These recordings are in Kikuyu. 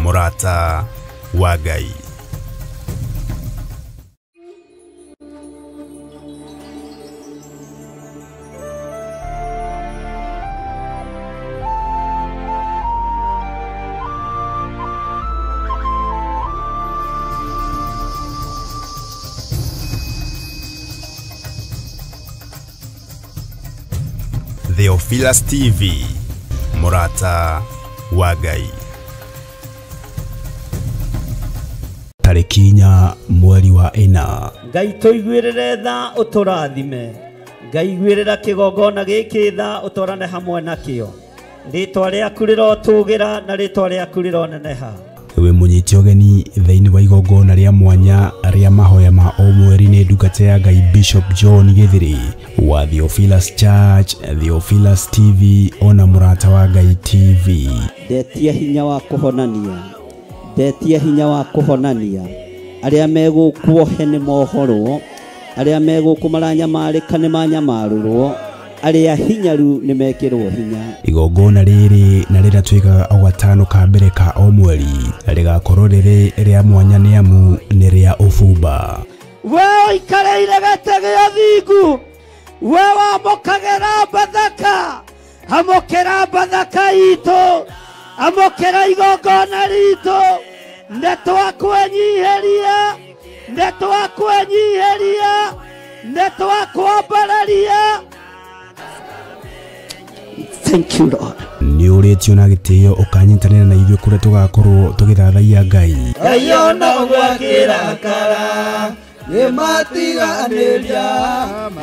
Mũrata wa Ngai. Theophilus TV, Mũrata wa Ngai. Tarĩki 4 mweri wa 4. Ngai tũiguĩrĩre tha ũtũrathime. Ngai iguĩrĩra kĩgongona gĩkĩ tha ũtwarane hamwe nakĩo. Rĩtwa rĩaku rĩrotũgĩra na rĩtwa rĩaku rĩroneneha. Wĩ mũnyite ũgeni thĩinĩ wa igongona rĩa mwanya rĩa mahoya ma o mweri nĩ ndungata ya Ngai Bishop John Gĩthiri wa Theophilus Church, Theophilus TV ona Mũrata wa Ngai TV. Ndetia hinya wa kũhonania, ndetia hinya wa kũhonania. Arĩa megũkuohe nĩ mohorwo, arĩa megũkũ maranyamarĩka nĩ manyamarũrwo, arĩa hinyaru nĩ mekĩrwo hinya. Igongona rĩrĩ na rĩrĩa twĩkaga o gatano ka mbere ka o mweri rĩgakorwo rĩrĩ rĩa mwanya nĩ amu nĩ rĩa ũbumba. We ũikarĩire gĩtĩ gĩa thingu, we wamũkagĩra Bathaka, amũkĩra Bathaka itũ, amũkĩra igongona ritũ. Nĩ twakwenyiheria, nĩ twakwenyiheria, nĩ twakwambararia. Thank you, Lord. Nĩ ũrĩtio na gĩtĩo ũkanyitanĩra na ithuĩ kũrĩa tũgakorwo tũgĩthathaiya Ngai. Ngai ona ũguo akĩrakara, nĩmatiganĩria,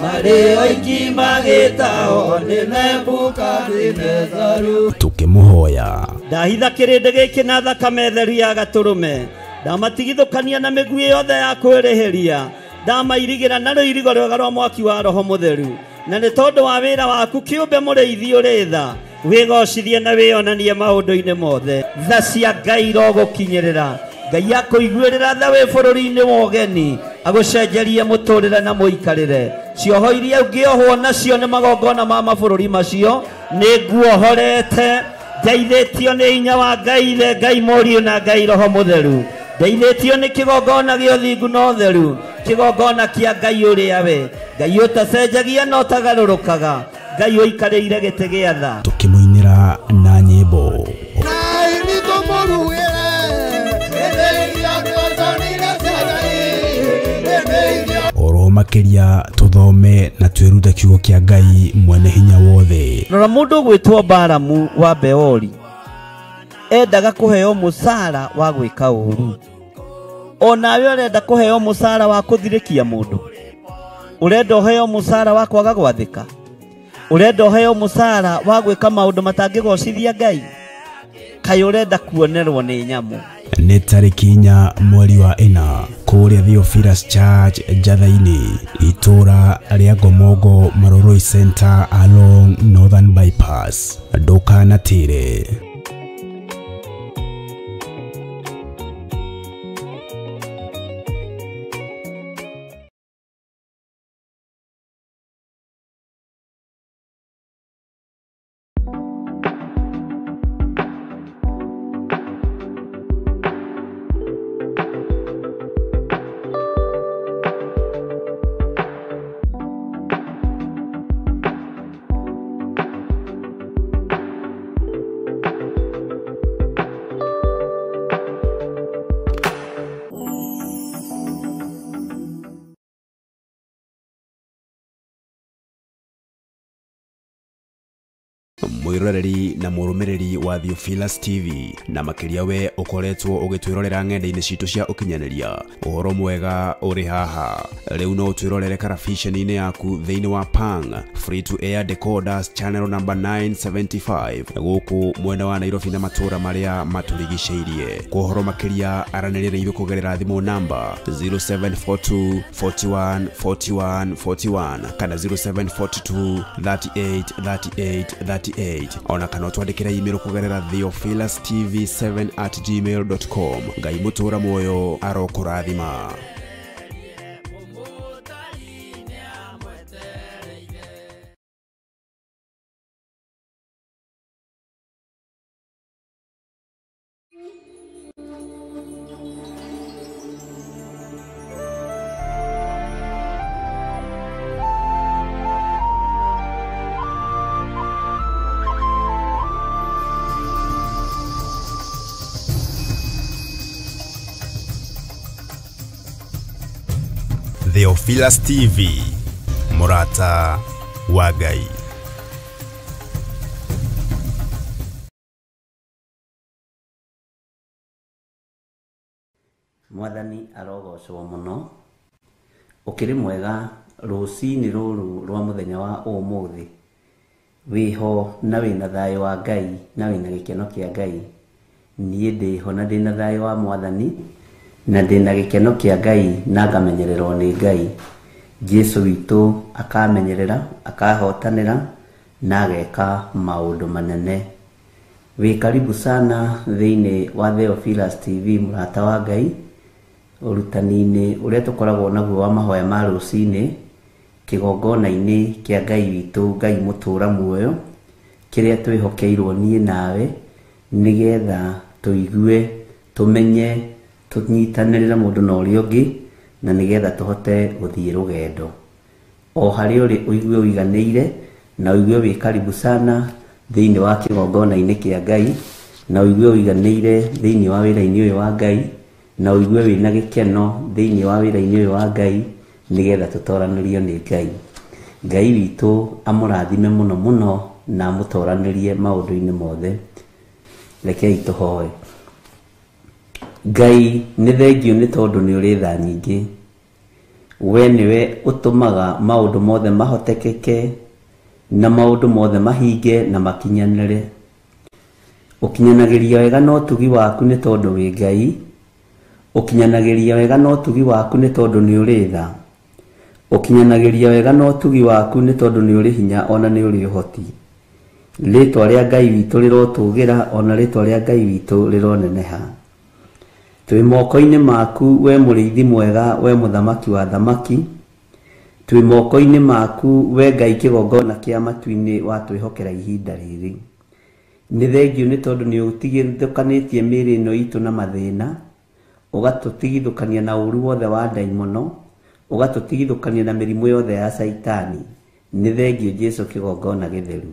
marĩ oiki magĩtahwo nĩ Nebukadinezaru. Tũkĩmũhoya. Ndahitha kĩrĩndĩ gĩkĩ na thakame theru ya gatũrũme, ndamatigithũkania na mĩguĩ yothe ya kwĩrĩhĩria, ndamairigĩra na rũirigo rwega rwa mwaki wa Roho Mũtheru. Na nĩ tondũ wa wĩra waku kĩũmbe mũrĩithi ũrĩ tha, wĩgocithie na wĩonanie maũndũ-inĩ mothe. Tha cia Ngai irogũkinyĩrĩra. Ngai akũiguĩrĩra tha wĩ bũrũri-inĩ wa ũgeni, agũcenjerie mũtũrĩre na mũikarĩre. Cioho iria ũngĩohwo nacio nĩ magongona ma mabũrũri macio, nĩ nguohorete. Ndeithĩtio nĩ hinya wa Ngai Ithe, Ngai Mũriũ na Ngai Roho Mũtheru. Ndeithĩtio nĩ kĩgongona gĩa ũthingu na ũtheru, kĩgongona kĩa Ngai ũrĩa we Ngai ũtacenjagia na ũtagarũrũkaga, Ngai ũikarĩire gĩtĩ gĩa tha. Tũkĩmũinĩra na nyĩmbo. Oro makĩria tũthome na twĩrute kiugo kĩa Ngai mwene hinya wothe. Rora mũndũ ũgwĩtwo Balamu wa Beori endaga kũheo mũcara wa gwĩka ũũru. Onawe ũrenda kũheo mũcara wa kũthirĩkia mũndũ, ũrenda ũheo mũcara wa kwaga gwathĩka, ũrenda ũheo mũcara wa gwĩka maũndũ matangĩgocithia Ngai, kaĩ ũrenda kuonerwo nĩ nyamũ. Nĩ tarĩki 4 mweri wa 4 kũrĩa Theophilus Church Njatha-inĩ, itũra rĩa Ngomongo Maroroi Center along Northern Bypass. Ndũkanatĩre. Mwiroreri na mũrũmĩrĩri wa Theophilus TV na makĩria we ũkoretwo ũgĩtwĩrorera ng'enda-inĩ citũ cia ũkinyanĩria, ũhoro mwega ũrĩ haha. Rĩu no ũtwĩrorere karabiceni-inĩ yaku thĩinĩ wa Pang Free to Air Decoders channel number 975 gũkũ mwena wa Nairobi na matũũra marĩa matũrigicĩirie. Kwa ũhoro makĩria aranĩria na ithuĩ kũgerera thimũ namba 0742 41 41 41 kana 0742 38 38 38 ona kana ũtwandĩkĩre email kũgerera theophilustv7@gmail.com. Ngai mũtũũra muoyo arokũrathima. Theophilus TV, mũrata wa Ngai. Mwathani arogocwo mũno. Ũkĩrĩ mwega rũcinĩ rũrũ rwa mũthenya wa ũmũthĩ. Wĩho na wĩna thayũ wa Ngai na wĩna gĩkeno kĩa Ngai. Niĩ ndĩho na ndĩna thayũ wa Mwathani na ndĩna gĩkeno kĩa Ngai na ngamenyererwo nĩ Ngai. Jesu witũ akamenyerera, akahotanĩra na ageka maũndũ manene. Wĩ karibu sana thĩinĩ wa Theophilus TV, mũrata wa Ngai, ũrutani-inĩ ũrĩa tũkoragwo naguo wa mahoya ma rũcinĩ kĩgongona-inĩ kĩa Ngai witũ, Ngai mũtũra muoyo, kĩrĩa twĩhokeirwo niĩ nawe nĩgetha tũigue, tũmenye, tũnyitanĩre mũndũ na ũrĩa ũngĩ, na nĩgetha tũhote gũthiĩ rũgendo. O harĩa ũrĩ ũigue ũiganĩire na ũigue wĩ karibu sana thĩinĩ wa kĩgongona-inĩ kĩa Ngai, na ũigue ũiganĩire thĩinĩ wa wĩra-inĩ ũyũ wa Ngai, na ũigue wĩna gĩkeno thĩinĩ wa wĩra-inĩ ũyũ wa Ngai, nĩgetha tũtoranĩrio nĩ Ngai. Ngai witũ amũrathime mũno mũno na amũtoranĩrie maũndũ-inĩ mothe. Rekei tũhoe. Ngai nĩ thengio nĩ tondũ nĩ ũrĩ tha nyingĩ. We nĩwe ũtũmaga maũndũ mothe mahotekeke na maũndũ mothe mahinge na makinyanĩre. Ũkinyanagĩria wega na ũtugi waku nĩ tondũ wĩ Ngai. Ũkinyanagĩria wega na ũtugi waku nĩ tondũ nĩ ũrĩ tha. Ũkinyanagĩria wega na ũtugi waku nĩ tondũ nĩ ũrĩ hinya ona nĩ ũrĩ ũhoti. Rĩtwa rĩa Ngai witũ rĩrotũgĩra ona rĩtwa rĩa Ngai witũ rĩroneneha. Twĩ moko-inĩ maku we mũrĩithi mwega, we mũthamaki wa thamaki. Twĩ moko-inĩ maku we Ngai kĩgongona kĩa matu-inĩ watwĩhokera ihinda rĩrĩ. Nĩ thengio nĩ tondũ nĩ ũtigithũkanĩtie mĩĩrĩ ĩno itũ na mathĩna, ũgatũtigithũkania na ũru wothe wa ndaimono, ũgatũtigithũkania na mĩrimũ yothe ya caitani. Nĩ thengio Jesu kĩgongona gĩtheru.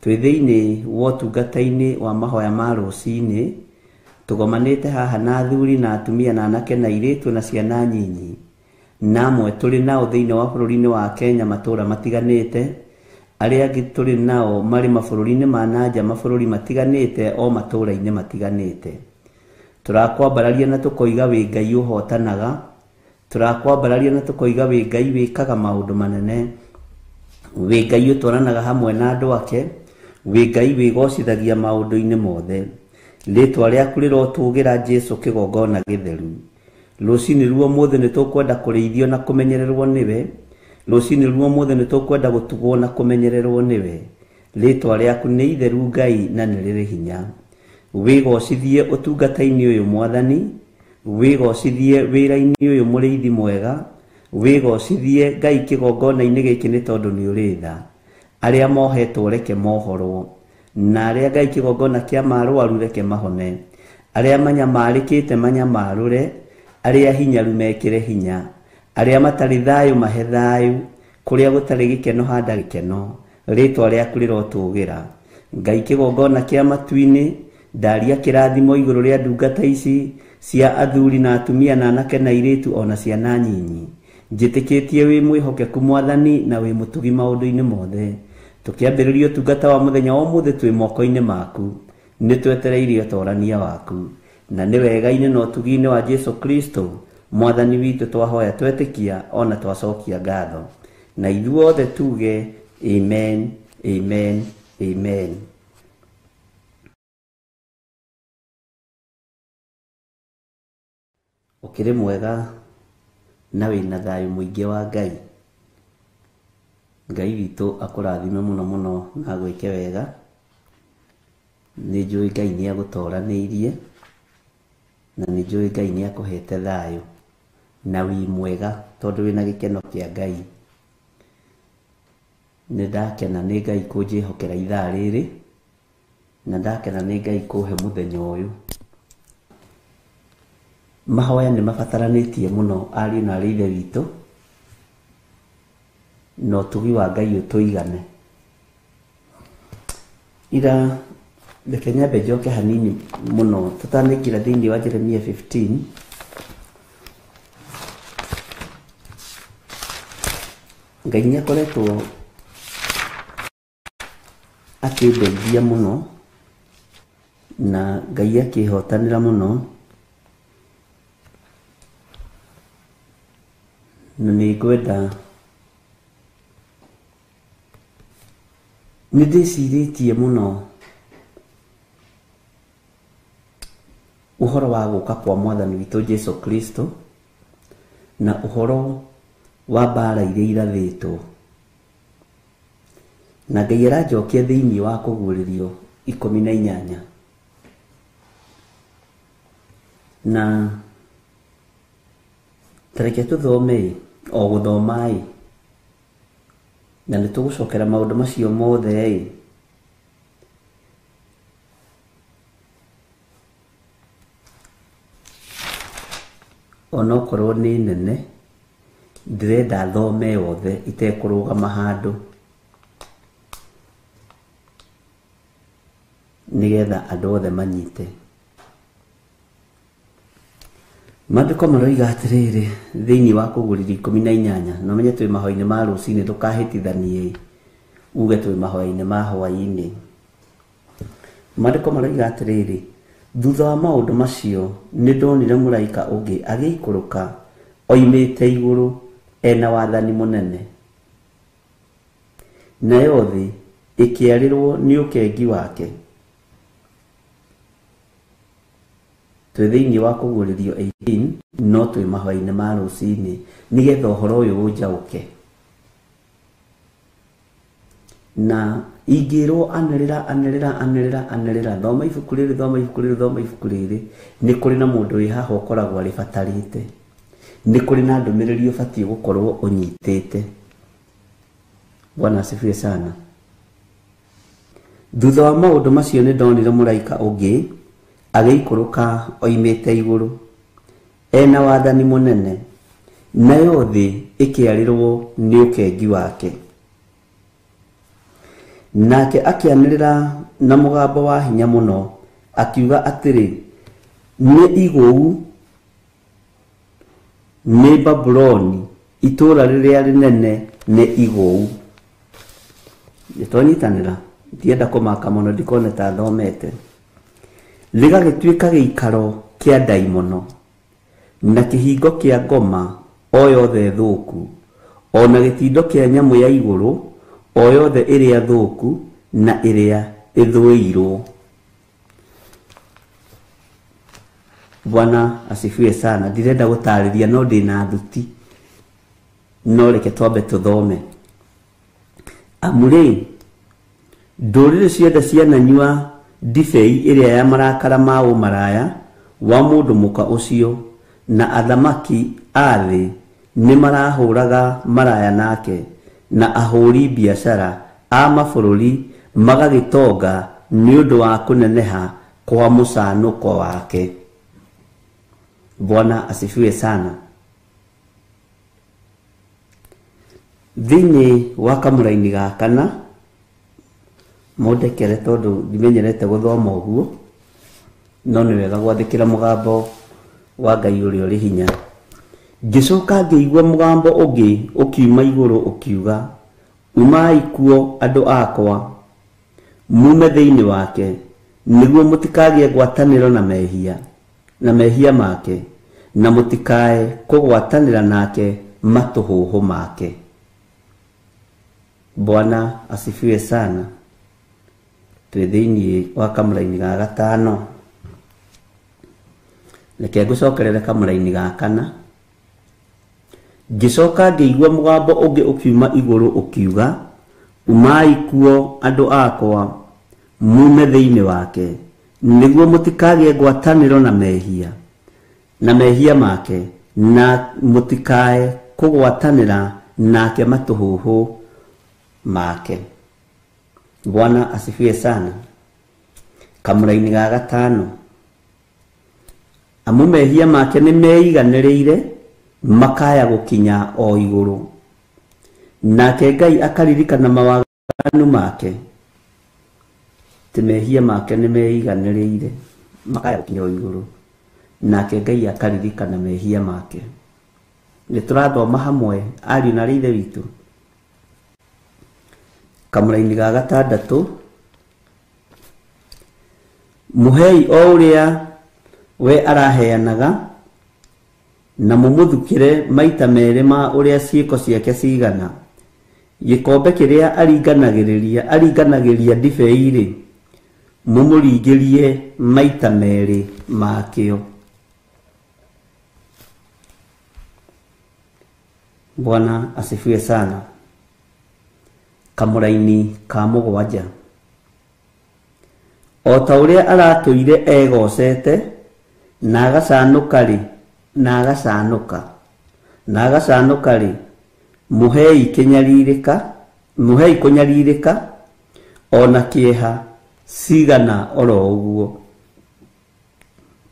Twĩ thĩinĩ wa ũtungata-inĩ wa mahoya ma rũcinĩ, tũgomanĩte haha na athuri na atumia na anake na airĩtu na ciana nyinyi, na amwe tũrĩ nao thĩinĩ wa bũrũri-inĩ wa Kenya matũũra matiganĩte, arĩa angĩ tũrĩ nao marĩ mabũrũri-inĩ ma nanja mabũrũri matiganĩte o matũũra-inĩ matiganĩte. Tũrakwambararia na tũkoiga wĩ Ngai ũhotanaga, tũrakwambararia na tũkoiga wĩ Ngai wĩkaga maũndũ manene, wĩ Ngai ũtwaranaga hamwe na andũ ake, wĩ Ngai wĩgocithagia maũndũ-inĩ mothe. Rĩtwa rĩaku rĩrotũgĩra Jesu kĩgongona gĩtheru. Rũcinĩ ruo mũthĩ nĩ tũkwenda kũrĩithio na kũmenyererwo nĩwe. Rũcinĩ ruo mũthĩ nĩ tũkwenda gũtugwo na kũmenyererwo nĩwe. Rĩtwa rĩaku nĩ itheru Ngai na nĩ rĩrĩ hinya. Wĩgocithie ũtungata-inĩ ũyũ Mwathani, wĩgocithie wĩra-inĩ ũyũ mũrĩithi mwega, wĩgocithie Ngai kĩgongona-inĩ gĩkĩ nĩ tondũ nĩ ũrĩ tha. Arĩa mohetwo reke mohorwo, na arĩa Ngai kĩgongona kĩa marwaru reke mahone, arĩa manyamarĩkĩte manyamarũre, arĩa hinyaru mekĩre hinya, arĩa matarĩ thayũ mahe thayũ, kũrĩa gũtarĩ gĩkeno handa gĩkeno. Rĩtwa rĩaku rĩrotũgĩra. Ngai kĩgongona kĩa matu-inĩ, ndaria kĩrathimo igũrũ rĩa ndungata ici cia athuri na atumia na anake na airĩtu ona ciana nyinyi. Njĩtĩkĩtie wĩ mwĩhokeku Mwathani na wĩ mũtugi maũndũ-inĩ mothe. Tũkĩambĩrĩria ũtungata wa mũthenya wa ũmũthĩ twĩ moko-inĩ maku, nĩ twetereire ũtorania waku, na nĩ wega-inĩ na ũtugi-inĩ wa Jesu Kristo Mwathani witũ twahoya twetĩkia ona twacokia ngatho. Na ithuothe tuge amen, amen, amen. Ũkĩrĩ mwega na wĩna thayũ mũingĩ wa Ngai. Ngai witũ akũrathime mũno mũno na agwĩke wega. Nĩ njũĩ Ngai nĩ agũtoranĩirie na nĩ njũĩ Ngai nĩ akũhete thayũ na wĩ mwega tondũ wĩna gĩkeno kĩa Ngai. Nĩ ndakena nĩ Ngai kũnjĩhokera ithaa rĩrĩ, na ndakena nĩ Ngai kũhe mũthenya ũyũ. Mahoya nĩ mabataranĩtie mũno ariũ na aarĩ a Ithe witũ, na ũtugi wa Ngai ũtũigane. Ira reke nyambe njoke hanini mũno tũtanaingĩra thĩinĩ wa Jeremia 15. Ngai nĩ akoretwo akĩndeithia mũno na Ngai akĩhotanĩra mũno, na nĩ ngwenda nĩ ndĩcirĩtie mũno ũhoro wa gũka kwa mwathani witũ Jesu Kristo na ũhoro wa mbara iria irathĩtwo, na Ngai aranjokia thĩinĩ wa kũguũrĩrio 18 na tareke tũthome o gũthoma ĩ, na nĩ tũgũcokera maũndũ macio mothe ĩ. Onokorwo nĩ nene ndĩrenda thome yothe itekũrũgama handũ nĩgetha andũ othe manyite. Maandĩko maroiga atĩrĩrĩ thĩinĩ wa kũguũrĩrio 18, na ũmenye twĩ mahoya-inĩ ma rũcinĩ, ndũkahĩtithanie uge twĩ mahoya-inĩ ma hwaĩ-inĩ. Maandĩko maroiga atĩrĩrĩ, thutha wa maũndũ macio nĩ ndonire mũraika ũngĩ agĩikũrũka oimĩte igũrũ ena wathani mũnene, nayo thĩ ĩkĩarĩrwo nĩ ũkengi wake. Twĩ thĩinĩ wa kũguũrĩrio 18, no twĩ mahoya-inĩ ma rũcinĩ nĩgetha ũhoro ũyũ ũnjaũke. Na ingĩrwo anĩrĩra anĩrĩra anĩrĩra anĩrĩra, thoma ibuku rĩrĩ, thoma ibuku rĩrĩ, thoma ibuku rĩrĩ, nĩ kũrĩ na mũndũ wĩ haha ũkoragwo arĩbatarĩte, nĩ kũrĩ na ndũmĩrĩri ũbatiĩ gũkorwo ũnyitĩte. Bwana asifiwe sana. Thutha wa maũndũ macio nĩ ndonire mũraika ũngĩ agĩikũrũka oimĩte igũrũ ena wathani mũnene, nayo thĩ ĩkĩarĩrwo nĩ ũkengi wake. Nake akĩanĩrĩra na mũgambo wa hinya mũno akiuga atĩrĩ, nĩ igũu, nĩ Babuloni, itũũra rĩrĩa rĩnene nĩ igũu. Nĩtwanyitanĩra, ndienda kũmaka mũno ndikone ta thomete. Rĩgagĩtuĩka gĩikaro kĩa ndaimono na kĩhingo kĩa ngoma o yothe thũku, o na gĩtindo kĩa nyamũ ya igũrũ o yothe ĩrĩa thũku na ĩrĩa ĩthũĩirwo. Bwana asifiwe sana. Ndirenda gũtarĩria no ndĩna thuti, no reke twambe tũthome. Amu rĩ, ndũrĩrĩ ciothe ciananyua ndibei ĩrĩa ya marakara ma ũmaraya wa mũndũ mũka ũcio, na athamaki a thĩ nĩ marahũraga maraya nake, na ahũri biacara a mabũrũri magagĩtonga nĩ ũndũ wa kũneneha kwa mũcanũko wake. Bwana asifiwe sana. Thĩinĩ wa kamũraini ga kana, mũndekere tondũ ndimenyerete gũthoma ũguo, no nĩ wega gwathĩkĩra mũgambo wa Ngai ũrĩa ũrĩ hinya. Ngĩcoka ngĩigua mũgambo ũngĩ ũkiuma igũrũ ũkiuga, umai kuo andũ akwa, mume thĩinĩ wake, nĩguo mũtikagĩe ngwatanĩro na mehia na mehia make, na mũtikae kũgwatanĩra nake matũhũhũ make. Bwana asifiwe sana. Twĩ thĩinĩ wa kamũraini ga gatano, reke ngũcokerere kamũraini ga kana. Ngĩcoka ngĩigua mũgambo ũngĩ ũkiuma igũrũ ũkiuga, umai kuo andũ akwa, mume thĩinĩ wake, nĩguo mũtikagĩe ngwatanĩro na mehia na mehia make, na mũtikae kũgwatanĩra nake matũhũhũ make. Bwana asifiwe sana. Kamũraini ga gatano, amu mehia make nĩ meiganĩrĩire makaya gũkinya o igũrũ, nake Ngai akaririkana mawaganu make. Ti mehia make nĩ meiganĩrĩire makaya gũkinya o igũrũ, nake Ngai akaririkana mehia make. Nĩ tũrathoma hamwe ariũ na ithe witũ. Kamũraini ga gatandatũ, mũhei o ũrĩa we araheanaga na mũmũthukĩre maita merĩ ma ũrĩa ciĩko ciake cigana. Gĩkombe kĩrĩa aringanagĩria ndibei-rĩ, mũmũringĩrie maita merĩ makĩo. Bwana asifiwe sana. Kamũraini ka mũgwanja, o ta ũrĩa aratũire egocete na agacanũka-rĩ, na agacanũka-rĩ, mũhei kũnyarirĩka ona kĩeha cigana oro ũguo.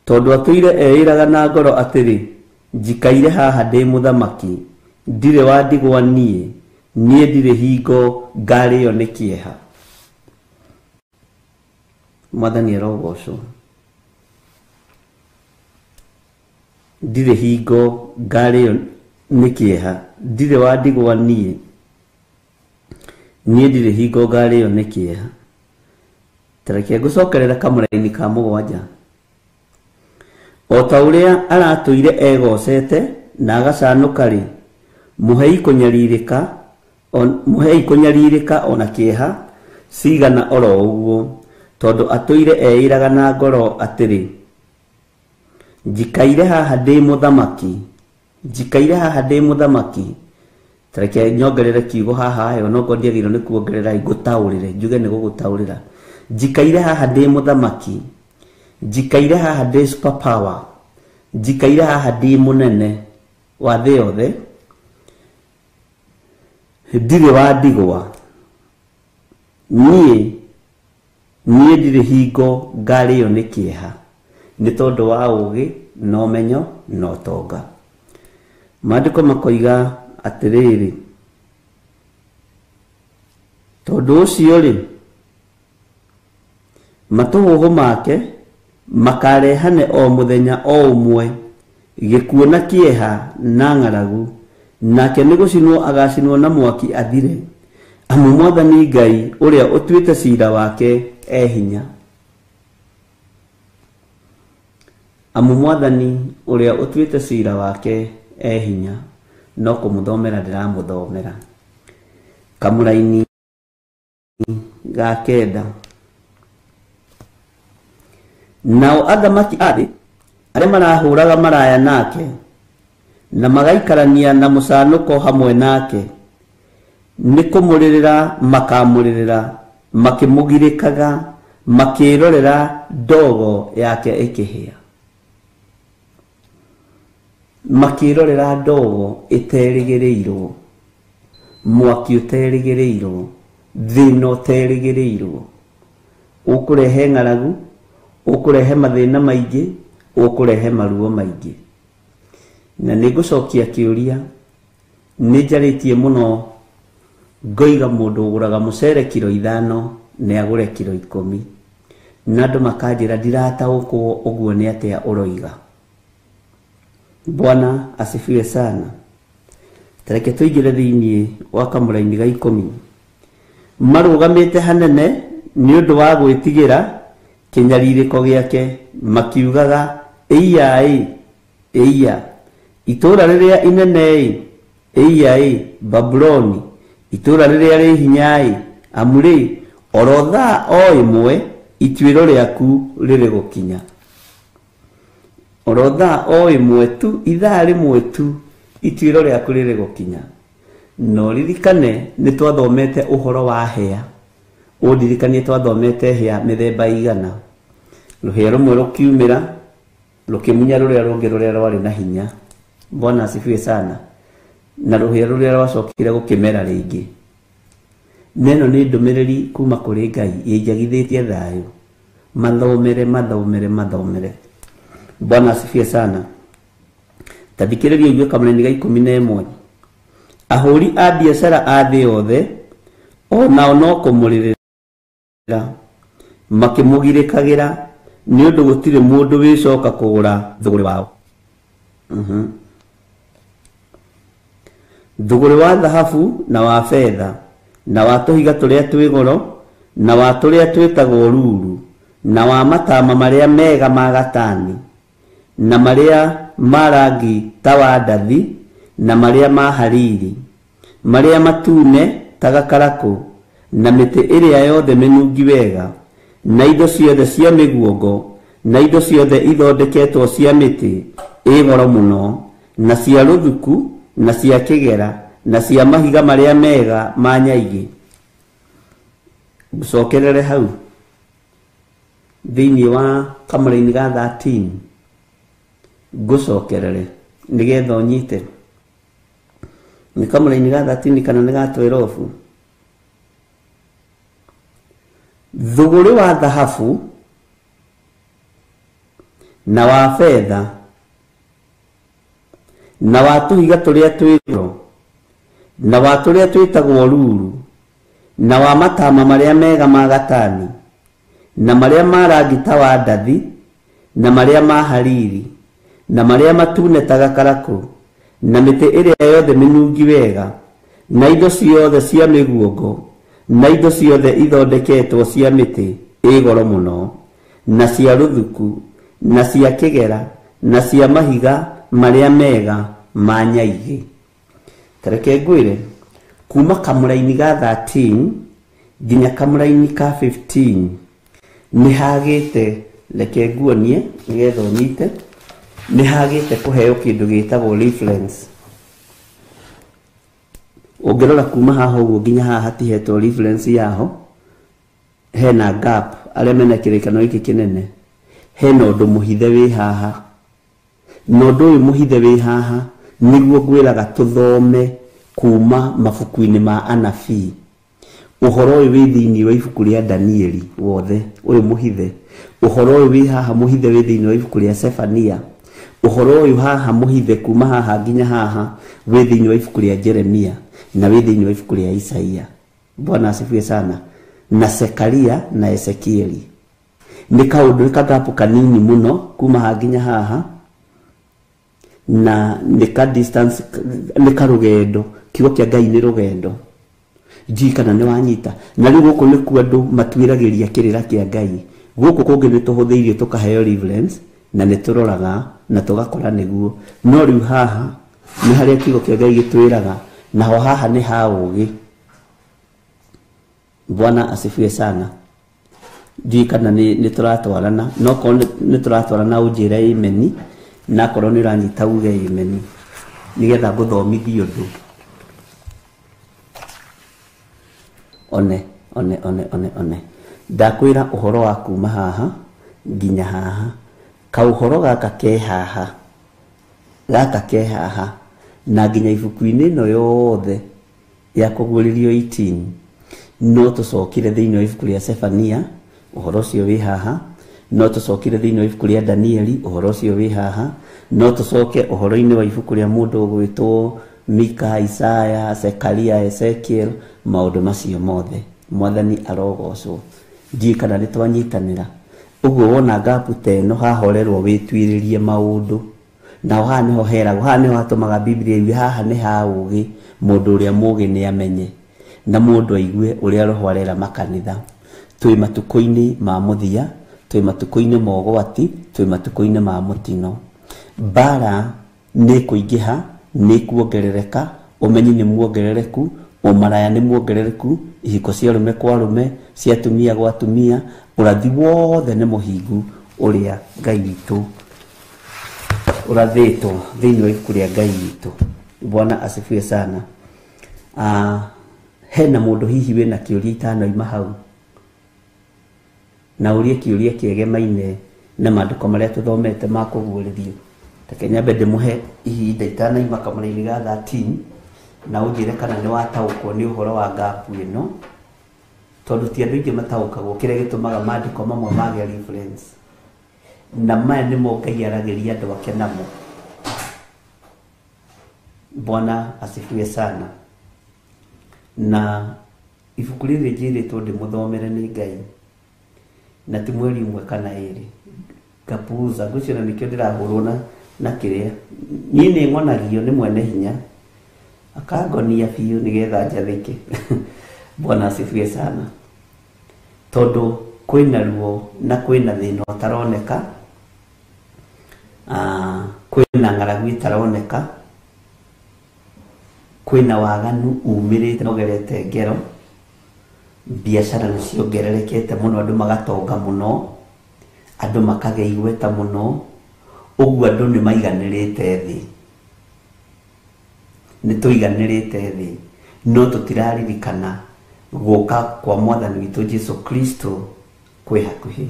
Tondũ atũire eĩraga na ngoro atĩrĩ, njikaire haha ndĩ mũthamaki, ndirĩ wa ndigwa niĩ, niĩ ndirĩ hingo ngarĩo nĩ kĩeha. Mwathani arogocwo. Ndirĩ hingo ngarĩo nĩ kĩeha, ndirĩ wa ndigwa niĩ, niĩ ndirĩ hingo ngarĩo nĩ kĩeha. Tareke ngũcokerera kamũraini ka mũgwanja. O ta ũrĩa aratũire egocete na agacanũka-rĩ, mũhei kũnyarirĩka ona kĩeha cigana oro ũguo, tondũ atũire eĩraga na ngoro atĩrĩ, njikaire haha ndĩ mũthamaki, njikaire haha ndĩ mũthamaki. Tareke nyongerere kiugo haha ĩyo, no ndiagĩrĩirwo nĩ kuongerera, ngũtaũrĩre, njuge nĩ gũgũtaũrĩra. Njikaire haha ndĩ mũthamaki, njikaire haha ndĩ super power, njikaire haha ndĩ mũnene wa thĩ yothe, ndirĩ wa ndigwa niĩ, niĩ ndirĩ hingo ngarĩo nĩ kĩeha, nĩ tondũ wa ũũgĩ na ũmenyo na ũtonga. Maandĩko makoiga atĩrĩrĩ, tondũ ũcio-rĩ, matũhũhũ make makarehane o mũthenya o ũmwe, gĩkuũ na kĩeha na ng'aragu, nake nĩ gũcinwo agacinwo na mwaki athire. Amu Mwathani Ngai ũrĩa ũtuĩte ciira wake e hinya. Amu Mwathani ũrĩa ũtuĩte ciira wake e hinya. No kũmũthomera ndĩramũthomera. Kamũraini ga kenda, nao athamaki a thĩ arĩa marahũraga maraya nake na magaikarania na mũcanũko hamwe nake, nĩ kũmũrĩrĩra makamũrĩrĩra, makĩmũgirĩkaga, makĩrorera ndogo yake ĩkĩhĩa. Makĩrorera ndogo ĩterĩgĩrĩirwo, mwaki ũterĩgĩrĩirwo, thĩna ũterĩgĩrĩirwo, ũkũrehe ng'aragu, ũkũrehe mathĩna maingĩ, ũkũrehe maruo maingĩ. Na nĩ ngũcokia kĩũria, nĩ njarĩtie mũno ngoiga mũndũ ũgũraga mũcere kiro 5 nĩ agũre kiro 10, na andũ makanjĩra ndirataũkwo ũguo nĩ atĩa ũroiga. Bwana asifiwe sana. Tareke tũingĩre thĩinĩ wa kamũraini ga 10. Marũgamĩte hanene nĩ ũndũ wa gwĩtigĩra kĩnyarirĩko gĩake, makiugaga, ĩiya-ĩ, ĩiya, itũũra rĩrĩa inene-ĩ, ĩiya-ĩ, Babuloni, itũũra rĩrĩa rĩ hinya-ĩ, amu rĩ, oro thaa o ĩmwe ituĩro rĩaku rĩrĩ gũkinya. Oro thaa o ĩmwe tu, ithaa rĩmwe tu, ituĩro rĩaku rĩrĩ gũkinya. No ririkane nĩ twathomete ũhoro wa hĩa. Ũndirikanie twathomete hĩa mĩthemba igana. Rũhĩa rũmwe rũkiumĩra, rũkĩmunya rũrĩa rũngĩ rũrĩa rwarĩ na hinya. Bwana asifiwe sana. Na rũhĩa rũrĩa rwacokire gũkĩmera rĩngĩ. Neno nĩ ndũmĩrĩri kuma kũrĩ Ngai ĩnjagithĩtie thayũ. Mathomere, mathomere, mathomere. Bwana asifiwe sana. Tathikĩrĩria ũigue kamũraini ga 11. Ahũri a biacara a thĩ yothe o nao no kũmũrĩrĩra, makĩmũgirĩkagĩra, nĩ ũndũ gũtirĩ mũndũ wĩcoka kũgũra thũgũrĩ wao. Thũgũrĩ wa thahabu na wa betha na wa tũhiga tũrĩa twĩ goro, na wa tũrĩa twĩtagwo ruru, na wa matama marĩa mega ma gatani, na marĩa ma rangi ta wa ndathi, na marĩa ma hariri, marĩa matune ta gakarakũ, na mĩtĩ ĩrĩa yothe mĩnungi wega, na indo ciothe cia mĩguongo, na indo ciothe ithondeketwo cia mĩtĩ ĩ goro mũno, na cia rũthuku, na cia kĩgera, na cia mahiga marĩa mega ma nyaigĩ. Ngũcokerere hau thĩinĩ wa kamũraini ga 13, ngũcokerere nĩgetha ũnyite. Nĩ kamũraini ga 13 kana nĩ ga 12? Thũgũrĩ wa thahabu na wa betha na wa tũhiga tũrĩa twĩ goro, na wa tũrĩa twĩtagwo ruru, na wa matama marĩa mega ma gatani, na marĩa ma rangi ta wa ndathi, na marĩa ma hariri, na marĩa matune ta gakarakũ, na mĩtĩ ĩrĩa yothe mĩnungi wega, na indo ciothe cia mĩguongo, na indo ciothe ithondeketwo cia mĩtĩ ĩ goro mũno, na cia rũthuku, na cia kĩgera, na cia mahiga marĩa mega ma nyaigĩ. Tareke ngwĩre, kuma kamũraini ga 13 nginya kamũraini ka 15 nĩ hagĩte, reke nguonie nĩgetha ũnyite, nĩ hagĩte kũheo kĩndũ gĩtagwo reference. Ũngĩrora kuma haha ũguo nginya haha hatihetwo reference yaho, hena gap. Arĩa mena kĩrĩkano gĩkĩ kĩnene, hena ũndũ mũhithe wĩ haha, na ũndũ ũyũ mũhithe wĩ haha nĩguo ngwĩraga tũthome kuma mabuku-inĩ ma anabii. Ũhoro ũyũ wĩ thĩinĩ wa ibuku rĩa Danieli wothe, ũyũ mũhithe. Ũhoro ũyũ wĩ haha mũhithe wĩ thĩinĩ wa ibuku rĩa Sefania. Ũhoro ũyũ haha mũhithe kuma haha nginya haha wĩ thĩinĩ wa ibuku rĩa Jeremia, na wĩ thĩinĩ wa ibuku rĩa Isaia. Bwana asifiwe sana. Na Sekaria na Ezekieli. Nĩ kaũndũ kagapu kanini mũno kuma haha nginya haha, na nĩ ka distance, nĩ karũgendo. Kiugo kĩa Ngai nĩ rũgendo. Njui kana nĩ wanyita. Na rĩu gũkũ nĩkuo andũ matuĩragĩria kĩrĩra kĩa Ngai. Gũkũ kũngĩ nĩ tũhũthĩirio tũkaheo reference, na nĩ tũroraga na tũgakora nĩguo. No rĩu haha nĩ harĩa kiugo kĩa Ngai gĩtwĩraga, naho haha nĩ ha ũũgĩ. Bwana asifiwe sana. Njui kana nĩ tũratwarana, no korwo nĩ tũratwarana ũnjĩre amen, na korwo nĩ ũranyita uge amen, nĩgetha ngũthomithie ũndũ. One, one, one, one, one. Ndakwĩra ũhoro wa kuma haha nginya haha. Kaũhoro gaka ke haha, gaka ke haha, na nginya ibuku-inĩ ĩno yothe ya kũguũrĩrio 18, no tũcokire thĩinĩ wa ibuku rĩa Sefania, ũhoro ũcio wĩ haha. No tũcokire thĩinĩ wa ibuku rĩa Danieli, ũhoro ũcio wĩ haha. No tũcoke ũhoro-inĩ wa ibuku rĩa mũndũ ũgwĩtwo Mika, Isaya, Zekaria, Ezekiel, maũndũ macio mothe. Mwathani arogocwo. Ndiũĩ kana nĩ twanyitanĩra. Ũguo wona gapu ta ĩno haha ũrerwo wĩtuĩrĩrie maũndũ. Naho haha nĩho heragwo, haha nĩho hatũmaga Biblia yuge haha nĩ ha ũũgĩ, mũndũ ũrĩa mũũgĩ nĩ amenye, na mũndũ aigue ũrĩa Roho arera makanitha. Twĩ matukũ-inĩ ma mũthia, twĩ matukũ-inĩ ma ũgwati, twĩ matukũ-inĩ ma mũtino. Mbara nĩ kũingĩha, nĩ kuongerereka, ũmenyi nĩ muongerereku, ũmaraya nĩ muongerereku, ihiko cia arũme kwa arũme, cia atumia gwa atumia, ũrathi wothe nĩ mũhingu ũrĩa Ngai witũ ũrathĩtwo thĩinĩ wa ibuku rĩa Ngai witũ. Bwana asifiwe sana. Hena mũndũ hihi wĩna kĩũria itanoima hau, na ũrie kĩũria kĩegemaine na maandĩko marĩa tũthomete ma kũguũrĩrio. Reke nyambe ndĩmũhe ihinda itanaima kamũraini ga 13, na ũnjĩre kana nĩ wataũkwo nĩ ũhoro wa gapu ĩno, tondũ ti andũ aingĩ mataũkagwo kĩrĩa gĩtũmaga maandĩko mamwe mage reference, na maya nĩmo Ngai aragĩria andũ ake namo. Bwana asifiwe sana. Na ibuku rĩrĩ njĩrĩtwo ndĩmũthomere nĩ Ngai, na ti mweri ũmwe kana ĩrĩ. Ngapuuza, ngwĩciria na nĩkĩo ndĩrahũrwo na kĩrĩa. Niĩ nĩ ng'onagio nĩ mwene hinya, akangonia biũ nĩgetha njathĩke. Bwana asifiwe sana. Tondu kwina ruo na kwina thina utaroneka, kwina ng'aragu itaroneka, kwina waganu umirite nogerete ngero, biacara nĩ ciongererekete mũno, andũ magatonga mũno, andũ makagĩa igweta mũno, ũguo andũ nĩ maiganĩrĩte thĩ. Nĩ tũiganĩrĩte thĩ, no tũtiraririkana gũka kwa mwathani witũ Jesu Kristo kwĩ hakuhĩ.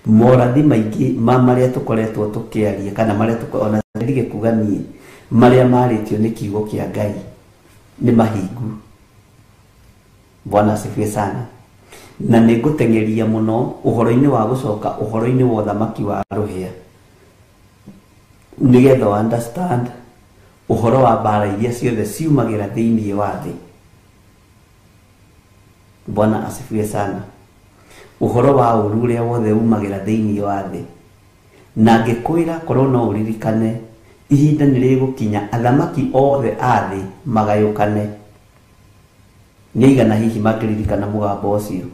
Morathi maingĩ ma marĩa tũkoretwo tũkĩaria kana marĩa ona ndige kuga niĩ, marĩa marĩtio nĩ kiugo kĩa Ngai nĩ mahingu. Bwana asifiwe sana. Na nĩ ngũteng'eria mũno ũhoro-inĩ wa gũcoka ũhoro-inĩ wa ũthamaki wa rũhĩa, nĩgetha understand ũhoro wa mbara iria ciothe ciumagĩra thĩinĩ wa thĩ. Bwana asifiwe sana. Ũhoro wa ũru ũrĩa wothe umagĩra thĩinĩ wa thĩ. Na ngĩkwĩra korwo no ũririkane, ihinda nĩ rĩgũkinya athamaki othe a thĩ magayũkane. Nĩ aigana hihi mangĩririkana mũgambo ũcio?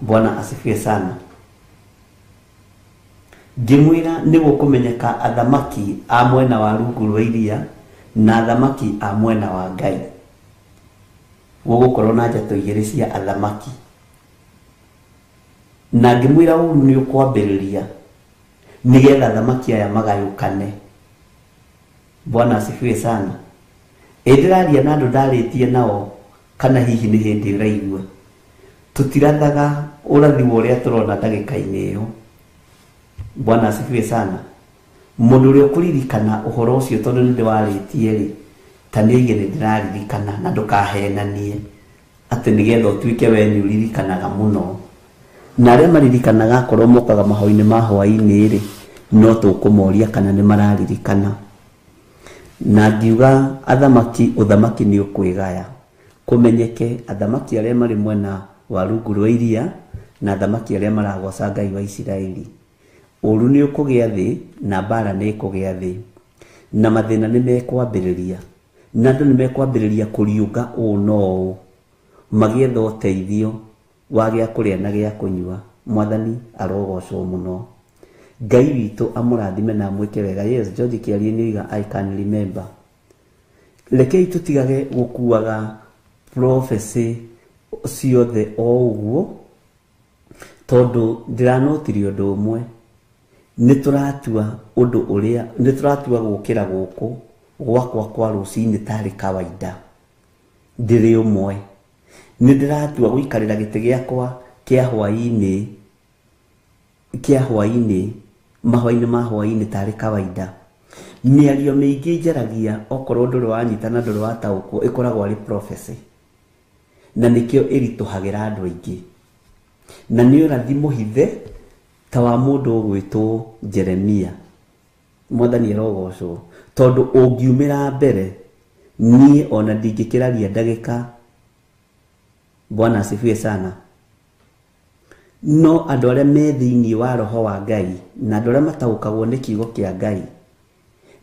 Bwana asifiwe sana. Ngĩmwĩra nĩ gũkũmenyeka athamaki a mwena wa rungu rwa iria na athamaki a mwena wa Ngai. Gũgũkorwo na njatũ igĩrĩ cia athamaki. Na ngĩmwĩra ũru nĩ ũkwambĩrĩria nĩgetha athamaki aya magayũkane. Bwana asifiwe sana. Ĩ ndĩraria na andũ ndarĩtie nao, kana hihi nĩ hĩndĩ ũraigua. Tũtirathaga ũrathi wa ũrĩa tũrona ndagĩka-inĩ ĩyo. Bwana asifiwe sana. Mũndũ ũrĩa ũkũririkana ũhoro ũcio tondũ nĩ ndĩwarĩtie rĩ, ta nĩ oige nĩ ndĩraririkana, na ndũkahenanie atĩ nĩgetha ũtuĩke we nĩ ũririkanaga mũno. Na arĩa maririkanaga akorwo mokaga mahoinĩ ma hwaĩ-inĩ rĩ, no tũkũmoria kana nĩ mararirikana. Na ngiuga athamaki, ũthamaki nĩ ũkwĩgaya, kũmenyeke athamaki arĩa marĩ mwena wa rungu rwa iria na athamaki arĩa maragoca Ngai wa Isiraeli. Ũru nĩ ũkũgĩa thĩ na mbara nĩ ĩkũgĩa thĩ, na mathĩna nĩ mekwambĩrĩria, na andũ nĩ mekwambĩrĩria kũriũnga ũũ na ũũ magĩetha ũteithio wa gĩa kũrĩa na gĩa kũnyua. Mwathani arogocwo mũno. Ngai witũ amũrathime na amwĩke wega. Yes, George Kĩarie nĩ oiga I can remember. Rekei tũtigage gũkuaga prophecy ciothe o ũguo, tondũ ndĩranotire ũndũ ũmwe. Nĩ tũratua ũndũ ũrĩa, nĩ tũratua gũkĩra gũkũ gwakwa kwa rũcinĩ tarĩ kawaida, ndĩrĩ ũmwe. Nĩ ndĩratua gũikarĩra gĩtĩ gĩakwa kĩa hwaĩ-inĩ, kĩa hwaĩ-inĩ, mahwaĩ-inĩ ma hwaĩ-inĩ tarĩ kawaida. Mĩario mĩingĩ njaragia okorwo ndũrĩ wanyita na ndũrĩ wataũkwo ĩkoragwo arĩ prophecy, na nĩkĩo ĩritũhagĩra andũ aingĩ. Na nĩ ũrathi mũhithe ta wa mũndũ ũgwĩtwo Jeremia. Mwathani arogocwo, tondũ ũngiumĩra mbere niĩ ona ndingĩkĩraria ndagĩka. Bwana asifiwe sana. No andũ arĩa me thĩinĩ wa roho wa Ngai na andũ arĩa mataũkagwo nĩ kiugo kĩa Ngai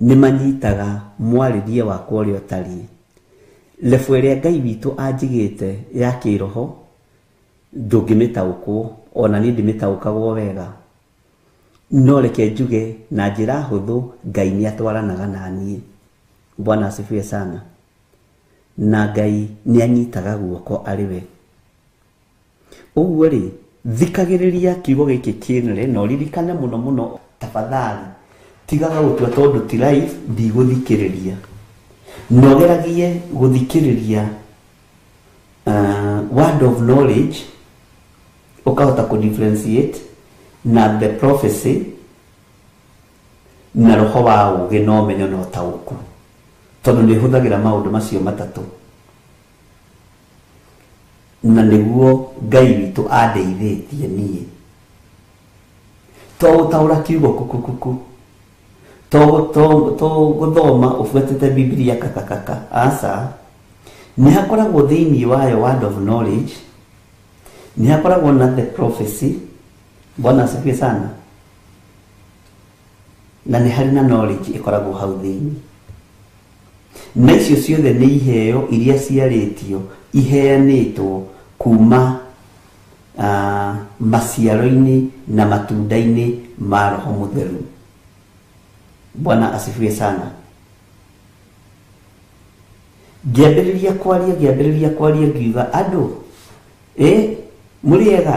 nĩ manyitaga mwarĩrie wakwa ũrĩa ũtariĩ. Lebu ĩrĩa Ngai witũ anjigĩte ya kĩroho ndũngĩmĩtaũkwo, ona niĩ ndimĩtaũkagwo wega. No reke njuge na njĩra hũthũ, Ngai nĩ atwaranaga na niĩ. Bwana asifiwe sana. Na Ngai nĩ anyitaga guoko arĩ we. Ũguo rĩ, thikagĩrĩria kiugo gĩkĩ kĩnene na ũririkane mũno mũno, tafadhali tigaga gũtua tondũ ti live ndigũthikĩrĩria. Na ũgeragie gũthikĩrĩria word of knowledge, ũkahota kũ differentiate na the prophecy na roho wa ũũgĩ na ũmenyo na ũtaũku, tondũ nĩ hũthagĩra maũndũ macio matatũ, na nĩguo Ngai witũ andeithĩtie niĩ. To gũtaũra kiugo kukukuku, to gũthoma ũbuatĩte Bibilia kakakaka, aca. Nĩ hakoragwo thĩinĩ wayo word of knowledge, nĩ hakoragwo na the prophecy. Bwana asifiwe sana. Na nĩ harĩ na knowledge ĩkoragwo hau thĩinĩ. Na icio ciothe nĩ iheo iria ciarĩtio iheanĩtwo kuma maciaro-inĩ na matunda-inĩ ma Roho Mũtheru. Bwana asifiwe sana. Ngĩambĩrĩria kwaria ngiuga andũ mũrĩega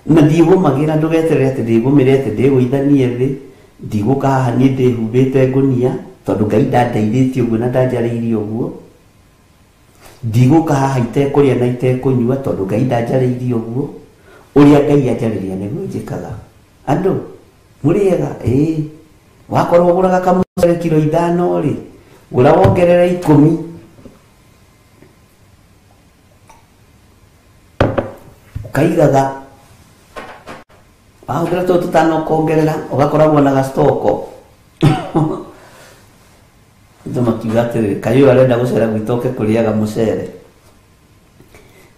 na ndigũmagĩra ndũgeterere atĩ ndĩgũmĩre atĩ ndĩgũithanie thĩ ndigũka haha niĩ ndĩhumbĩte ngũnia tondũ Ngai ndandeithĩtie ũguo na ndanjarĩirie ũguo ndigũka haha itekũrĩa na itekũnyua tondũ Ngai ndanjarĩirie ũguo ũrĩa Ngai anjarĩria nĩguo njĩkaga. Andũ mũrĩega wakorwo ũgũraga kamũcere kiro 5 rĩ gũra wongerere 10 ũkaigaga wahũthĩra tũtũ tũtano ũkongerera ũgakoragwo na gacitoko. Andũ makiuga atĩrĩrĩ kaĩ ũyũ arenda gũcera gwitũ oke kũrĩaga mũcere.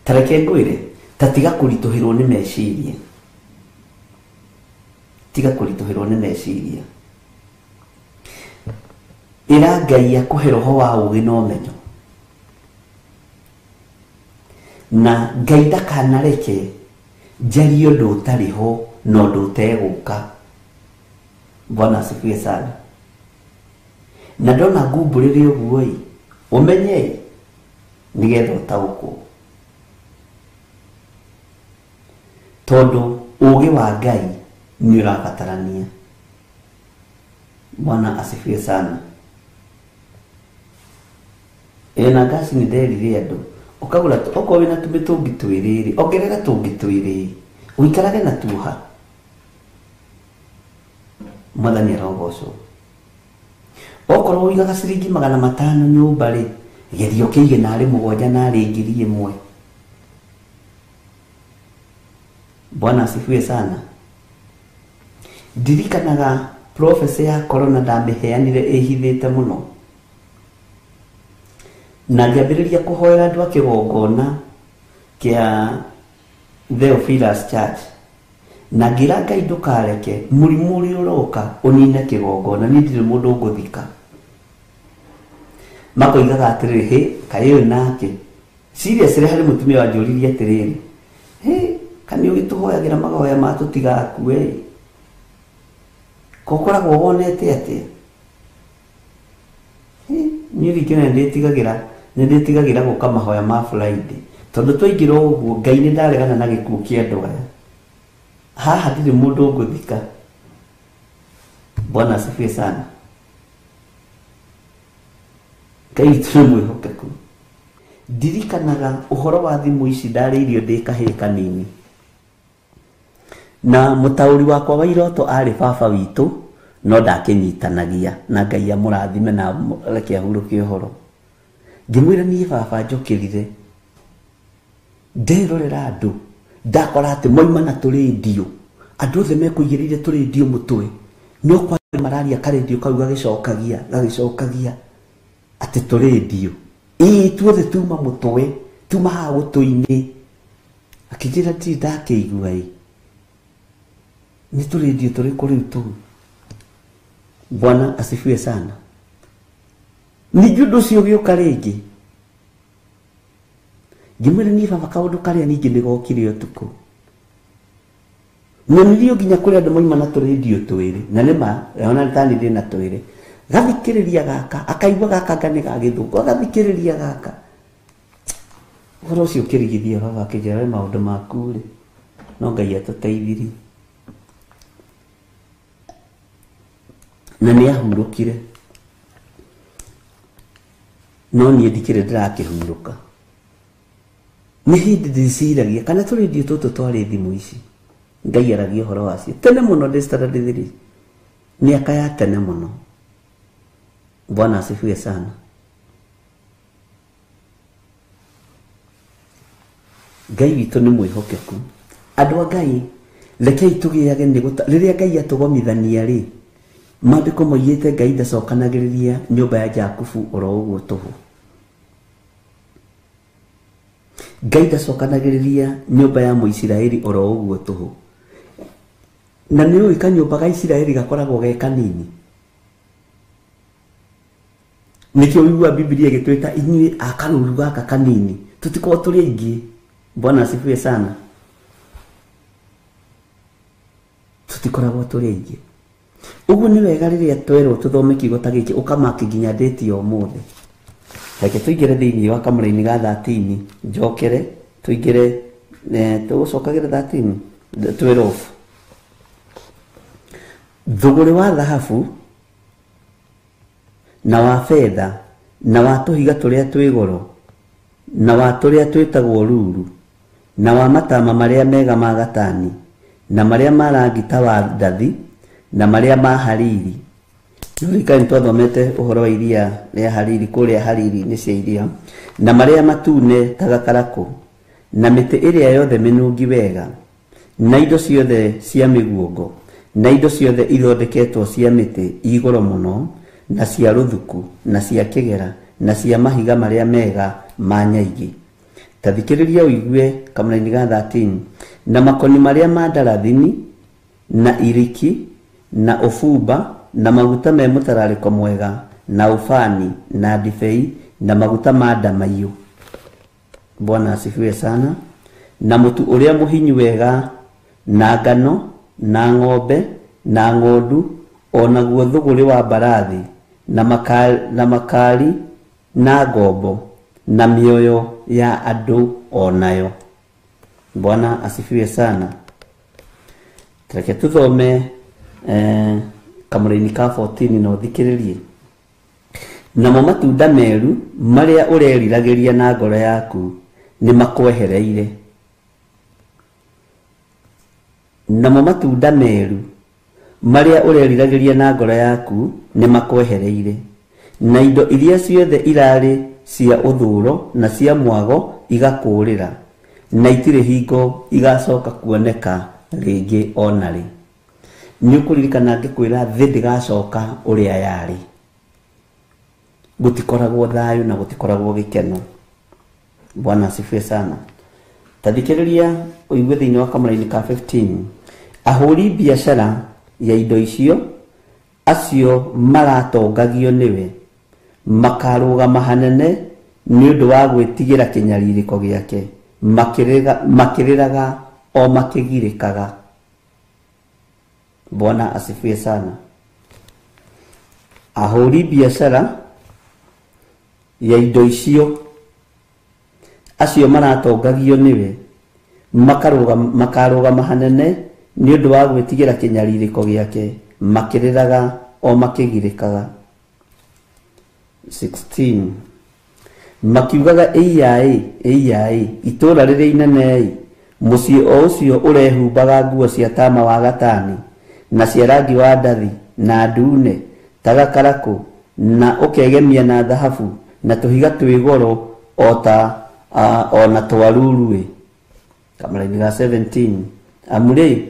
Ta reke ngwĩre ta tiga kũritũhĩrwo nĩ meciria, tiga kũritũhĩrwo nĩ meciria. Ĩra Ngai akũhe roho wa ũũgĩ na ũmenyo na Ngai ndakanareke njarie ũndũ ũtarĩ ho na ũndũ ũtegũka. Bwana asifiwe sana. Na ndona ngumbũrĩre ũguo ĩ ũmenye nĩgetha ũtaũkwo tondũ ũũgĩ wa Ngai nĩ ũrabatarania. Bwana asifiwe sana. Na ngasi nĩ nderire andũ ũkagũra okorwo wĩna tũmĩtũngi twĩrĩ rĩ ongerera tũngĩ twĩrĩ ũikarage na tuoha. Mwathani arogocwo. Okorwo ũigaga ciringi 500 nyũmba rĩ geria ũkĩige narĩ 7 narĩ 1000. Bwana asifiwe sana. Ndirikanaga prophecy ya corona ndamĩheanire ĩhithĩte mũno na ngĩambĩrĩria kũhoera andũ a kĩgongona kĩa Theophilus Church na ngĩra Ngai ndũkareke mũrimũ ũrĩa ũroka ũnine kĩgongona niĩ ndirĩ mũndũ ngũthika. Makoigaga atĩrĩrĩ hĩ kaĩ ũyũ nake seriously harĩ mũtumia wanjũririe atĩrĩrĩ hĩ kana ũgĩtũhoyagĩra mahoya ma tũtigakue kokoragwo wonete atĩa? Niĩ rĩngĩ nĩ ndĩtigagĩra gũka mahoya ma Friday tondũ twaingĩra ũguo Ngai nĩ ndaregana na gĩkuũ kĩa andũ aya haha ndirĩ mũndũ ngũthika. Bwana asifiwe sana. Ngai witũ nĩ mwĩhokeku. Ndirikanaga ũhoro wa thimũ ici ndarĩirio ndĩ kahĩĩ kanini na mũtaũri wakwa wa iroto arĩ baba witũ no ndakĩnyitanagia na Ngai amũrathime na reke ahurũke ũhoro. Ngĩmwĩra niĩ baba njũkĩrire nderorera andũ ndakora atĩ moima na tũrĩndio andũ othe mekũigĩrĩire tũrĩndio mũtwe no kwa mararia karĩndio kau gagĩcokagia atĩ tũrĩndio ĩĩ tuothe tuma mũtwe tuma haha gũtũ-inĩ. Akĩnjĩra ndirĩ ndakĩigua ĩ nĩ tũrĩndio tũrĩkũ rĩu tũu. Bwana asifiwe sana. Ningĩ ũndũ ũcio ũgĩũka rĩngĩ ngĩmwĩra niĩ baba kaũndũ karĩa ningĩ nĩgokire ũtukũ nyonirio nginya kũrĩ andũ moima na tũrĩndio twĩrĩ na nĩma ona tani ndĩ na twĩrĩ gathikĩrĩria gaka akaigua gaka anga nĩ ga gĩthũngũ agathikĩrĩria gaka ũhoro ũcio ũkĩrigithia baba akĩnjĩra we maũndũ maku rĩ no Ngai atũteithirie na nĩ ahurũkire no niĩ ndikĩrĩ ndĩrakĩhurũka. Nĩ hĩndĩ ndĩciragia kana tũrĩndio tũtũ twarĩ thimũ ici Ngai aragia ũhoro wacio tene mũno ndĩ standard 3 mĩaka ya tene mũno. Bwana asifiwe sana. Ngai witũ nĩ mwĩhokeku. Andũ a Ngai rekei tũgĩage nĩ rĩrĩa Ngai atũgomithania rĩ maandĩko moigĩte Ngai ndacokanagĩrĩria nyũmba ya Jakubu oro ũguo tũhũ. Ngai ndacokanagĩrĩria nyũmba ya Mũisiraeli oro ũguo tũhũ. Na nĩ ũĩ kanyũmba ga Isiraeli gakoragwo ge kanini nĩkĩo ũiguaga Bibilia ĩgĩtwĩta inyuĩ a karũũru gaka kanini Tutikoragwo tũrĩ aingĩ. Bwana asifiwe sana. Tutikoragwo tũrĩ aingĩ. Ũguo nĩ wega rĩrĩa twerwo tũthome kiugo ta gĩkĩ ũkamaki nginya date ya ũmũthĩ. Reke tũingĩre thĩinĩ wa kamũraini ga 13, njokere tũingĩre, tũgũcokagĩra 13, 12. Thũgũrĩ wa thahabu na wa betha na wa tũhiga tũrĩa twĩ goro na wa tũrĩa twĩtagwo ruru na wa matama marĩa mega ma gatani na marĩa ma rangi ta wa ndathi na marĩa ma hariri. Nĩũririkana nĩtwathomete ũhoro wa iria rĩa hariri, kũrĩa hariri nĩ cia iria, na marĩa matune ta gakarakũ, na mĩtĩ ĩrĩa yothe mĩnungi wega, na indo ciothe cia mĩguongo, na indo ciothe ithondeketwo cia mĩtĩ igoro mũno, na cia rũthuku, na cia kĩgera, na cia mahiga marĩa mega ma nyaigĩ. Ta thikĩrĩria ũigue kamũraini ga 13, na makoni marĩa ma ndarathini, na iriki, na ũbumba, na maguta me mũtararĩko mwega, na ũbani, na ndibei, na maguta ma ndamaiyũ. Bwana asifiwe sana. Na mũtu ũrĩa mũhinyu wega, na ngano, na ng'ombe, na ng'ondu, o naguo thũgũrĩ wa mbarathi, na makari, na ngombo, na mĩoyo ya andũ o nayo. Bwana asifiwe sana. Reke tũthome kamũraini ka 14 na ũthikĩrĩrie. Namo matunda meru marĩa ũreriragĩria na ngoro yaku nĩ makwehereire. Namo matunda meru marĩa ũreriragĩria na ngoro yaku nĩ makwehereire, na indo iria ciothe irarĩ cia ũthũro na cia mwago igakũũrĩra, na itirĩ hingo igacoka kuoneka rĩngĩ ona rĩ. Nĩ ũkũririkana ngĩkwĩra thĩ ndĩgacoka ũrĩa yarĩ. Gũtikoragwo thayũ na gũtikoragwo gĩkeno. Bwana asifiwe sana. Ta thikĩrĩria ũigue thĩinĩ wa kamũraini ka 15. Ahũri biacara ya indo icio, acio maratongagio nĩwe, makarũgama hanene nĩ ũndũ wa gwĩtigĩra kĩnyarirĩko gĩake, makĩrĩraga o makĩgirĩkaga. Bwana asifiwe sana. Ahũri biacara ya indo icio, acio maratongagio nĩwe, makarũgama hanene nĩ ũndũ wa gwĩtigĩra kĩnyarirĩko gĩake, makĩrĩraga o makĩgirĩkaga. 16. Makiugaga ĩiya ĩiya itũũra rĩrĩa inene, mũciĩ o ũcio ũrehumbaga nguo cia tama wa gatani, na cia rangi wa ndathi, na ndune ta gakarakũ, na ũkegemia na thahabu, na tũhiga twĩ goro o ta ona twa ruru. Kamũraini ga 17. Amu rĩ,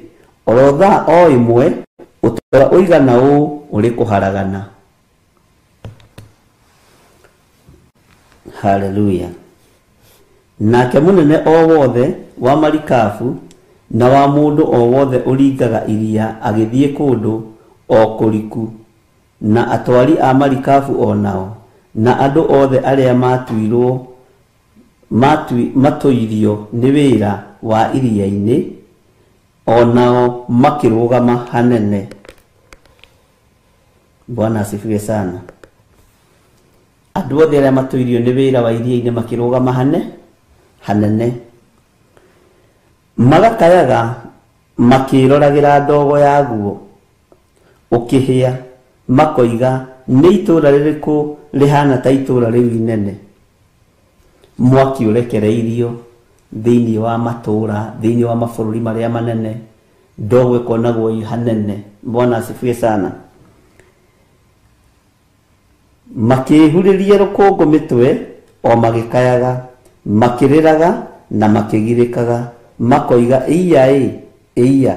oro thaa o ĩmwe ũtonga ũigana ũũ ũrĩ kũharagana. Haleluya. Nake mũnene o wothe wa marikabu na wa mũndũ o wothe ũringaga iria agĩthiĩ kũndũ o kũriku, na atwari a marikabu o nao, na andũ othe arĩa matũirio nĩ wĩra wa iria-inĩ, o nao makĩrũgama hanene. Bwana asifiwe sana. Andũ othe arĩa matũirio nĩ wĩra wa iria-inĩ makĩrũgama hanene, magakayaga makĩroragĩra ndogo yaguo ũkĩhĩa, makoiga nĩ itũũra rĩrĩkũ rĩhana ta itũũra rĩu inene. Mwaki ũrekereirio thĩinĩ wa matũũra, thĩinĩ wa mabũrũri marĩa manene, ndogo ĩkonagwo ĩ hanene. Bwana asifiwe sana. Makĩhurĩria rũkũngũ mĩtwe o magĩkayaga, makĩrĩraga na makĩgirĩkaga, makoiga ĩiya ĩiya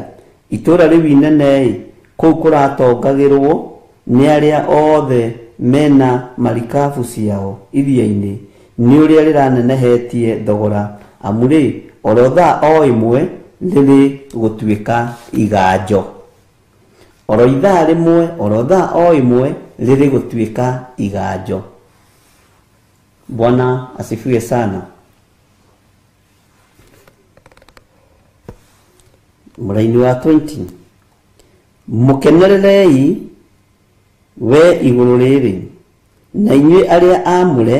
itũũra rĩu inene, kũu kũratongagĩrwo nĩ arĩa othe mena marikabu ciao iria-inĩ, nĩ ũrĩa rĩranenehetie thogora. Amu rĩ, oro thaa o ĩmwe rĩrĩ gũtuĩka iganjo. Oro ithaa rĩmwe, oro thaa o ĩmwe rĩrĩ gũtuĩka iganjo. Bwana asifiwe sana. Mũraini wa 20, mũkenererei we igũrũ rĩrĩ, na inyuĩ arĩa aamũre,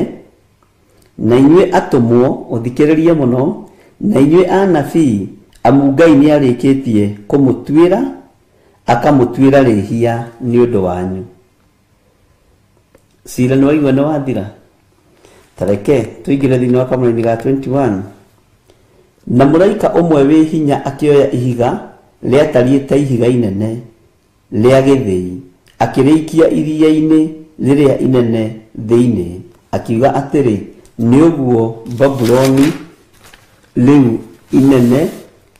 na inyuĩ atũmwo, ũthikĩrĩrie mũno, na inyuĩ anabii, amu Ngai nĩarĩkĩtie kũmũtuĩra, akamũtuĩra rĩhia nĩ ũndũ wanyu. Cira nĩ waigua nĩ wathira. Tareke tũingĩre thĩinĩ wa kamũraini ga 21. Na mũraika ũmwe wĩ hinya akĩoya ihiga rĩatariĩ ta ihiga inene rĩa gĩthĩi, akĩrĩikia iria-inĩ rĩrĩa inene thĩinĩ, akiuga atĩrĩ, nĩ ũguo Babuloni rĩu inene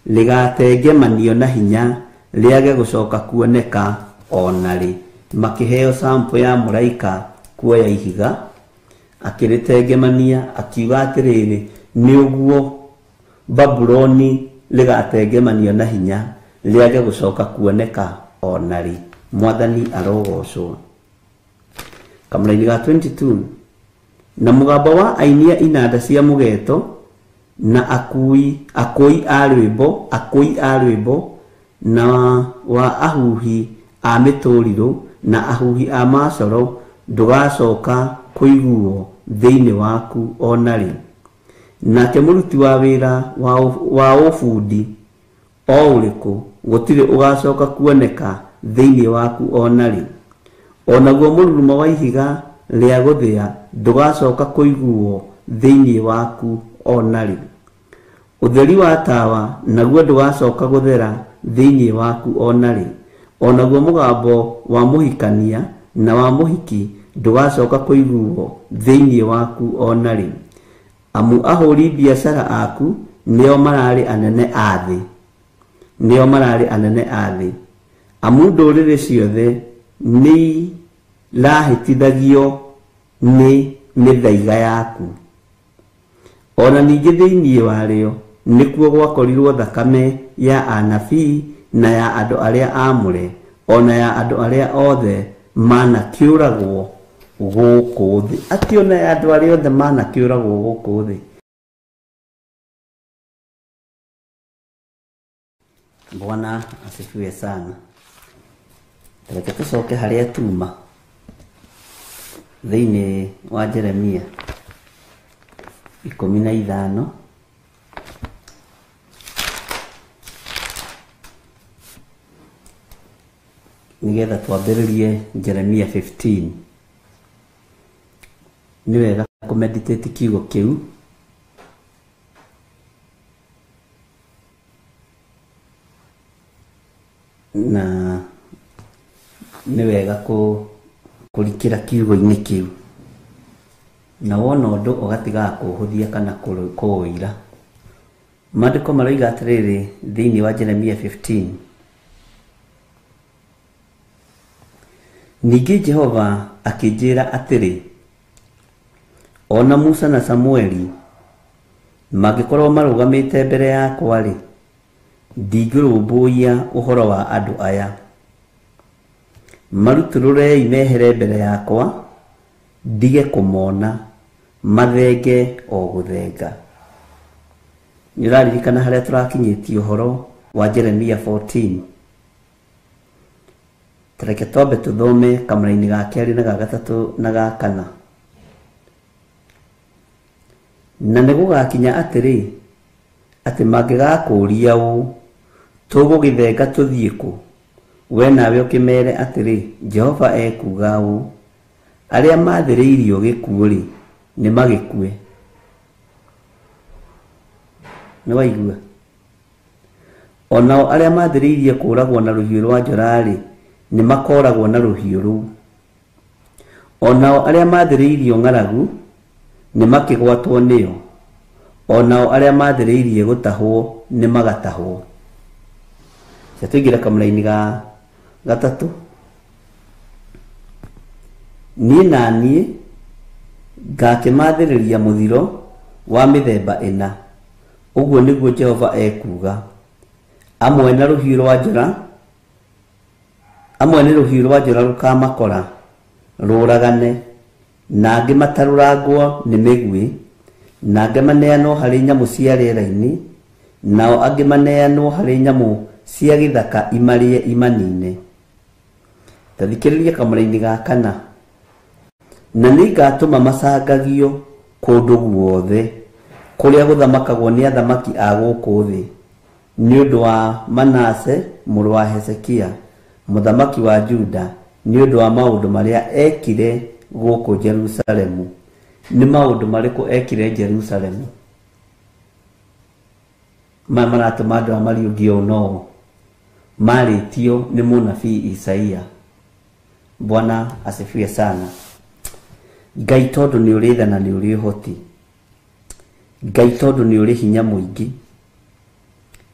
rĩgatengemanio na hinya, rĩage gũcoka kuoneka ona rĩ. Makĩheo sample ya mũraika kuoya ihiga, akĩrĩtengemania, akiuga atĩrĩrĩ, nĩ ũguo Babuloni rĩgatengemanio na hinya, rĩage gũcoka kuoneka ona rĩ. Mwathani arogocwo. Kamũraini ga 22, na mũgambo wa aini a inanda cia mũgeto, na akui akũi a rwĩmbo, akũi a rwĩmbo, na wa ahuhi a mĩtũrirũ, na ahuhi a macoro, ndũgacoka kũiguo thĩinĩ waku ona rĩ. Nake mũruti wa wĩra wa ũbundi o ũrĩkũ gũtirĩ ũgacoka kuoneka thĩinĩ waku ona rĩ. Onaguo mũrurumo wa ihiga rĩa gũthĩa ndũgacoka kũiguo thĩinĩ waku ona rĩ. Ũtheri wa tawa naguo ndũgacoka gũthera thĩinĩ waku ona rĩ. Onaguo mũgambo wa mũhikania na wa mũhiki ndũgacoka kũiguo thĩinĩ waku ona rĩ. Amu ahũri biacara aku nĩo mararĩ anene a thĩ, nĩo mararĩ anene a thĩ. Amu ndũrĩrĩ ciothe nĩ irahĩtithagio nĩ mĩthaiga yaku. Ona ningĩ thĩinĩ warĩo nĩkuo gwakorirwo thakame ya anabii na ya andũ arĩa aamũre, ona ya andũ arĩa othe manakĩũragwo gũkũ thĩ. Atĩ ona ya andũ arĩa othe manakĩũragwo gũkũ thĩ. Bwana asifiwe sana. Reke tũcoke harĩa tuma thĩinĩ wa Jeremia 15. Nĩgetha twambĩrĩrie Jeremia 15. Nĩ wega kũmeditate kiugo kĩu. Na nĩ wega kũrikĩra kiugo-inĩ kĩu. Na wona ũndũ ũgatigaga kũũhũthia kana kũũira. Maandĩko maroiga atĩrĩrĩ thĩinĩ wa Jeremia 15. Ningĩ Jehova akĩnjĩra atĩrĩ, ona Musa na Samueli mangĩkorwo marũgamĩte mbere yakwa-rĩ, ndingĩrũmbũiya ũhoro wa andũ aya. Marutũrũrei mehere mbere yakwa, ndige kũmona, mathenge o gũthenga. Nĩ ũraririkana harĩa tũrakinyĩtie ũhoro wa Jeremia 14. Tareke twambe tũthome kamũraini ga kerĩ na ga gatatũ na ga kana. Na nĩ gũgakinya atĩrĩ, atĩ mangĩgakũũria ũũ, tũgũgĩthenga tũthiĩ kũ? We nawe ũkĩmeere atĩrĩ, Jehova ekuuga ũũ, arĩa maathĩrĩirio gĩkuũ-rĩ, nĩmagĩkue. Nĩ waigua? Onao arĩa maathĩrĩirie kũũragwo na rũhiũ rwa njora-rĩ, nĩmakooragwo na rũhiũ rũu. Onao arĩa maathĩrĩirio ng'aragu, nĩmakĩgwatwo nĩyo. Onao arĩa maathĩrĩirie gũtahwo, nĩmagatahwo. Tũingĩre kamũraini ga gatatũ. Niĩ na niĩ ngakĩmathĩrĩria mũthiro wa mĩthemba ĩna. Ũguo nĩguo Jehova ekuuga. Amwe na rũhiũ rwa njora, amwe nĩ rũhiũ rwa njora rũkamakora rũragane, na angĩ matarũrangwo nĩ mĩguĩ, na angĩ maneanwo harĩ nyamũ cia rĩera-inĩ, nao angĩ maneanwo harĩ nyamũ cia gĩthaka imarĩe imanine. Ta thikĩrĩria kamũraini ga kana. Na nĩngatũma macangagio kũndũ guothe kũrĩa gũthamakagwo nĩ athamaki a gũkũ thĩ, nĩ ũndũ wa Manase mũrũ wa Hezekia mũthamaki wa Juda, nĩ ũndũ wa maũndũ marĩa ekire gũkũ Jerusalemu. Nĩ maũndũ marĩkũ ekire Jerusalemu maya maratũma andũ aya mariũngio ũũ no marĩtio nĩ mũnabii Isaia. Bwana asifiwe sana. Ngai tondũ nĩ ũrĩ tha na nĩ ũrĩ ũhoti, Ngai tondũ nĩ ũrĩ hinya mũingĩ,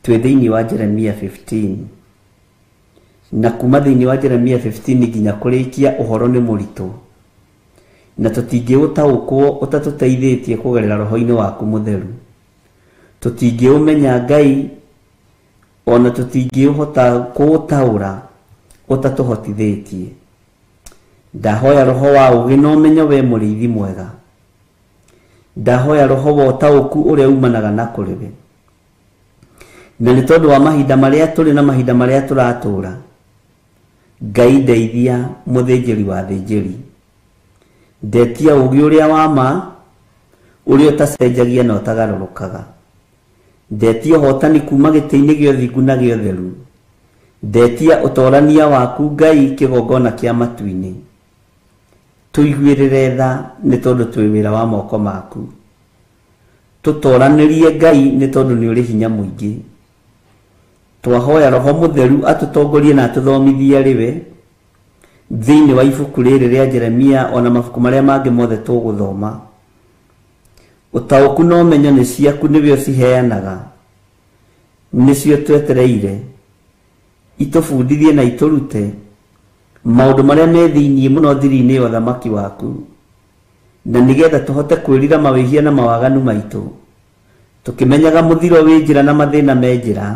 twĩ thĩinĩ wa Jeremia 15 na kuma thĩinĩ wa Jeremia 15 nginya kũrĩkia ũhoro nĩ mũritũ na tũtingĩũtaũkwo ũtatũteithĩtie kũgerera roho-inĩ waku mũtheru. Tũtingĩũmenya Ngai ona tũtingĩũhota kũũtaũra ũtatũhotithĩtie. Ndahoya roho wa ũũgĩ na ũmenyo we mũrĩithi mwega. Ndahoya roho wa ũtaũku ũrĩa umanaga na kũrĩ we. Na nĩ tondũ wa mahinda marĩa tũrĩ na mahinda marĩa tũratũra, Ngai ndeithia mũthĩnjĩri wa thĩnjĩri. Ndetia ũũgĩ ũrĩa wa ma, ũrĩa ũtacenjagia na ũtagarũrũkaga. Ndetia ũhotani kuma gĩtĩ-inĩ gĩa ũthingu na gĩa ũtheru. Ndetia ũtorania waku Ngai kĩgongona kĩa matu-inĩ. Tũiguĩrĩre tha nĩ tondũ twĩ wĩra wa moko maku. Tũtoranĩrie Ngai nĩ tondũ nĩ ũrĩ hinya mũingĩ. Twahoya roho mũtheru atũtongorie na atũthomithie arĩ we thĩinĩ wa ibuku rĩrĩ rĩa Jeremia ona mabuku marĩa mangĩ mothe tũgũthoma. Ũtaũku na ũmenyo nĩ ciaku, nĩwe ũciheanaga, nĩcio twetereire. Itũbundithie na itũrute maũndũ marĩa me thĩinĩ mũno thiri-inĩ ya ũthamaki waku, na nĩgetha tũhote kwĩrira mawĩhia na mawaganu maitũ, tũkĩmenyaga mũthiro wĩ njĩra na mathĩna me njĩra,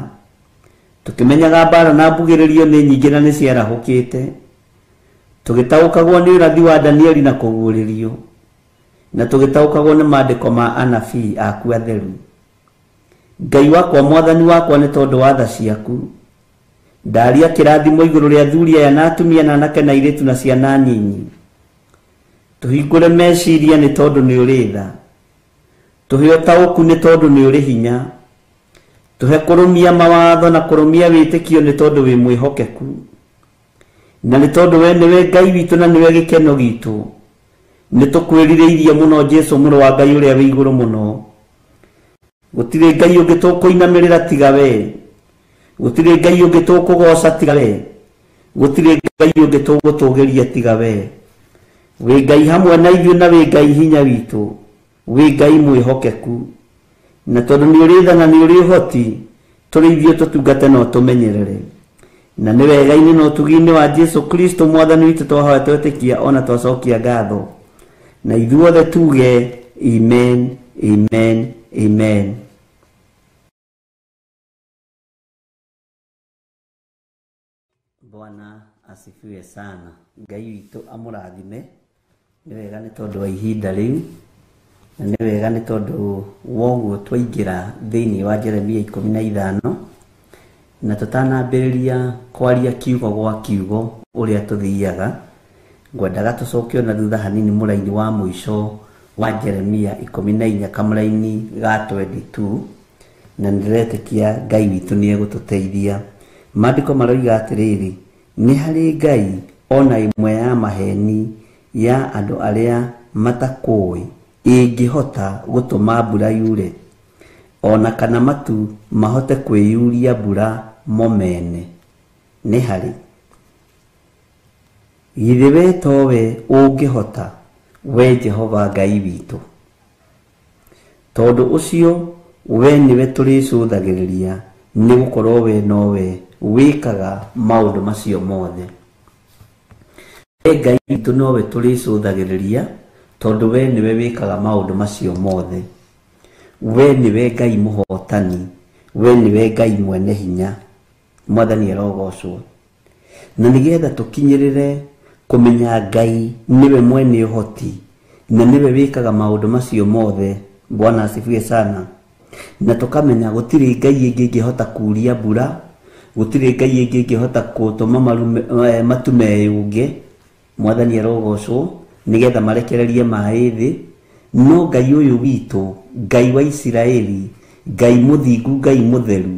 tũkĩmenyaga mbara na mbugĩrĩrio nĩ nyingĩ na nĩ ciarahũkĩte, tũgĩtaũkagwo nĩ ũrathi wa Danieli na kũguũrĩrio, na tũgĩtaũkagwo nĩ maandĩko ma anabii aku atheru. Ngai wakwa, mwathani wakwa, nĩ tondũ wa tha ciaku ndaria kĩrathimo igũrũ rĩa athuri aya na atumia na anake na airĩtu na ciana nyinyi. Tũhingũre meciria nĩ tondũ nĩ ũrĩ tha. Tũhe ũtaũku nĩ tondũ nĩ ũrĩ hinya. Tũhe kũrũmia mawatho na kũrũmia wĩtĩkio nĩ tondũ wĩ mwĩhokeku, na nĩ tondũ we nĩwe Ngai witũ na nĩwe gĩkeno gitũ. Nĩ tũkwĩrirĩirie mũno Jesũ mũrũ wa Ngai ũrĩa wĩ igũrũ mũno. Gũtirĩ Ngai ũngĩ tũkũinamĩrĩra tiga we. Gũtirĩ Ngai ũngĩ tũkũgoca tiga we. Gũtirĩ Ngai ũngĩ tũgũtũgĩria tiga we. Wĩ Ngai hamwe na ithuĩ na wĩ Ngai hinya witũ. Wĩ Ngai mwĩhokeku. Na tondũ nĩ ũrĩ tha na nĩ ũrĩ ũhoti, tũrĩithie tũtungate na ũtũmenyerere. Na nĩ wega-inĩ na ũtugi-inĩ wa Jesũ Kristo mwathani witũ twahoya twetĩkia ona twacokia ngatho. Na ithuothe tuge amen, amen, amen. Bwana asifiwe sana. Ngai witũ amũrathime. Nĩ wega nĩ tondũ wa ihinda rĩu, na nĩ wega nĩ tondũ woguo twaingĩra thĩinĩ wa Jeremia 15, na tũtanambĩrĩria kwaria kiugo gwa kiugo ũrĩa tũthiaga, ngwendaga tũcoke ona thutha hanini mũraini wa mũico wa Jeremia 14 kamũraini ga 22, na nĩndĩretĩkia Ngai witũ nĩ egũtũteithia. Maandĩko maroiga atĩrĩrĩ, nĩ harĩ Ngai ona ĩmwe ya maheni ya andũ arĩa matakũĩ ĩngĩhota gũtũma mbura yure, ona kana matu mahote kwĩyuria mbura mo mene. Nĩ harĩ. Githĩ we towe ũngĩhota, we Jehova Ngai witũ? Tondũ ũcio we nĩwe tũrĩcũthagĩrĩria, nĩ gũkorwo we nowe wĩkaga maũndũ macio mothe. We Ngai witũ nowe tũrĩcũthagĩrĩria, tondũ we nĩwe wĩkaga maũndũ macio mothe. We nĩwe Ngai mũhotani, we nĩwe Ngai mwene hinya. Mwathani arogocwo. Na nĩgetha tũkinyĩrĩre kũmenya Ngai nĩwe mwene ũhoti na nĩwe wĩkaga maũndũ macio mothe. Bwana asifiwe sana. Na tũkamenya gũtirĩ Ngai ĩngĩ ĩngĩhota kuria mbura, Gũtirĩ ngai ĩngĩ ĩngĩhota gũtũma matu meyũnge, mwathani arogocwo, nĩgetha marekererie maĩ thĩ. No Ngai ũyũ witũ, Ngai wa Isiraeli, Ngai mũthingu, Ngai mũtheru,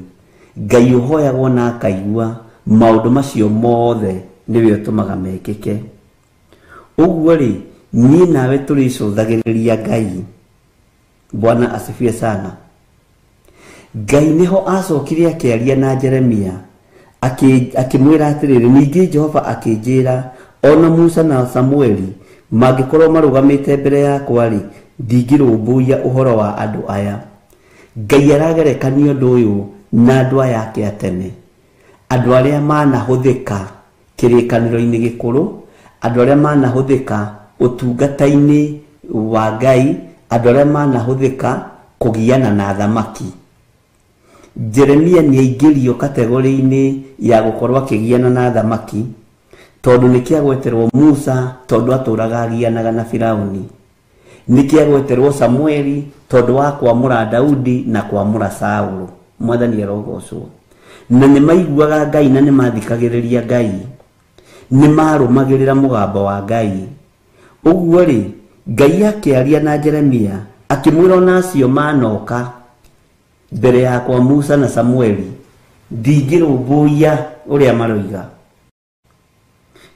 Ngai ũhoyagwo na akaigua, maũndũ macio mothe nĩwe ũtũmaga mekĩke. Ũguo rĩ, niĩ nawe tũrĩcũthagĩrĩria Ngai. Bwana asifiwe sana. Ngai nĩho acokire akĩaria na Jeremia, akĩmwĩra atĩrĩrĩ, ningĩ Jehova akĩnjĩra, ona Musa na Samueli mangĩkorwo marũgamĩte mbere yakwa rĩ, ndingĩrũmbũiya ũhoro wa andũ aya. Ngai aragerekania ũndũ ũyũ na andũ aya ake a tene, andũ arĩa manahũthĩka kĩrĩkanĩro-inĩ gĩkũrũ, andũ arĩa manahũthĩka ũtungata-inĩ wa Ngai, andũ arĩa manahũthĩka kũgiana na thamaki. Jeremia nĩaingĩrio kategori-inĩ ya gũkorwo akĩgiana na thamaki, tondũ nĩkĩagweterwo Musa tondũ atũraga agianaga na Firauni, nĩkĩagweterwo Samueli tondũ wa kwamũra Daudi na kwamũra Saũlũ. Mwathani arogocwo. Na nĩmaiguaga Ngai na nĩmathikagĩrĩria Ngai, nĩmarũmagĩrĩra mũgambo wa Ngai. Ũguo rĩ, Ngai akĩaria na Jeremia akĩmwĩra ona acio manoka mbere yakwa Musa na Samueli, ndingĩrũmbũiya ũrĩa maroiga,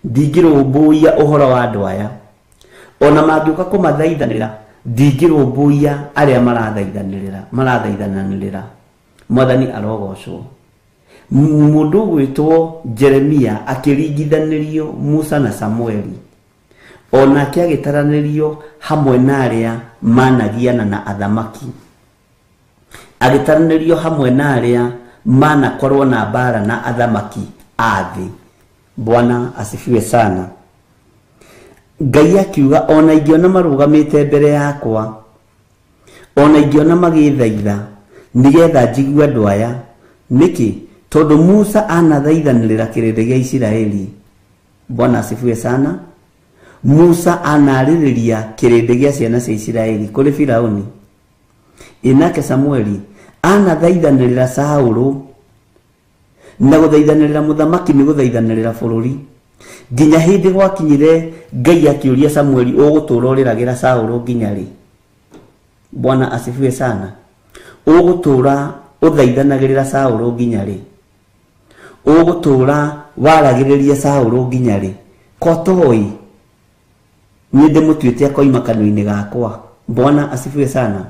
ndingĩrũmbũiya ũhoro wa andũ aya, ona mangĩũka kũmathaithanĩra ndingĩrũmbũiya arĩa marathaithanĩrĩra. Mwathani arogocwo. Mũndũ ũgwĩtwo Jeremia akĩringithanĩrio Musa na Samueli, onake agĩtaranĩrio hamwe na arĩa managiana na athamaki, agĩtaranĩrio hamwe na arĩa manakorwo na mbara na athamaki a thĩ. Bwana asifiwe sana. Ngai akiuga ona ingĩona marũgamĩte mbere yakwa, ona ingĩona magĩthaitha, nĩgetha njigue andũ aya. Nĩkĩ? Tondũ Musa anathaithanĩrĩra kĩrĩndĩ gĩa Isiraeli. Bwana asifiwe sana. Musa anarĩrĩria kĩrĩndĩ gĩa ciana cia Isiraeli kũrĩ Firauni. Ĩnake Samueli anathaithanĩrĩra Saũlũ, na gũthaithanĩrĩra mũthamaki nĩ gũthaithanĩrĩra bũrũri. Nginya hĩndĩ gwakinyire Ngai akĩũria Samueli, ũgũtũra ũrĩragĩra Saũlũ nginya rĩ? Bwana asifiwe sana. Ũgũtũra ũthaithanagĩrĩra Saũlũ nginya rĩ? Ũgũtũra waragĩrĩria Saũlũ nginya rĩ? Kotoi niĩ ndĩmũtuĩte akoima kanua-inĩ gakwa. Bwana asifiwe sana.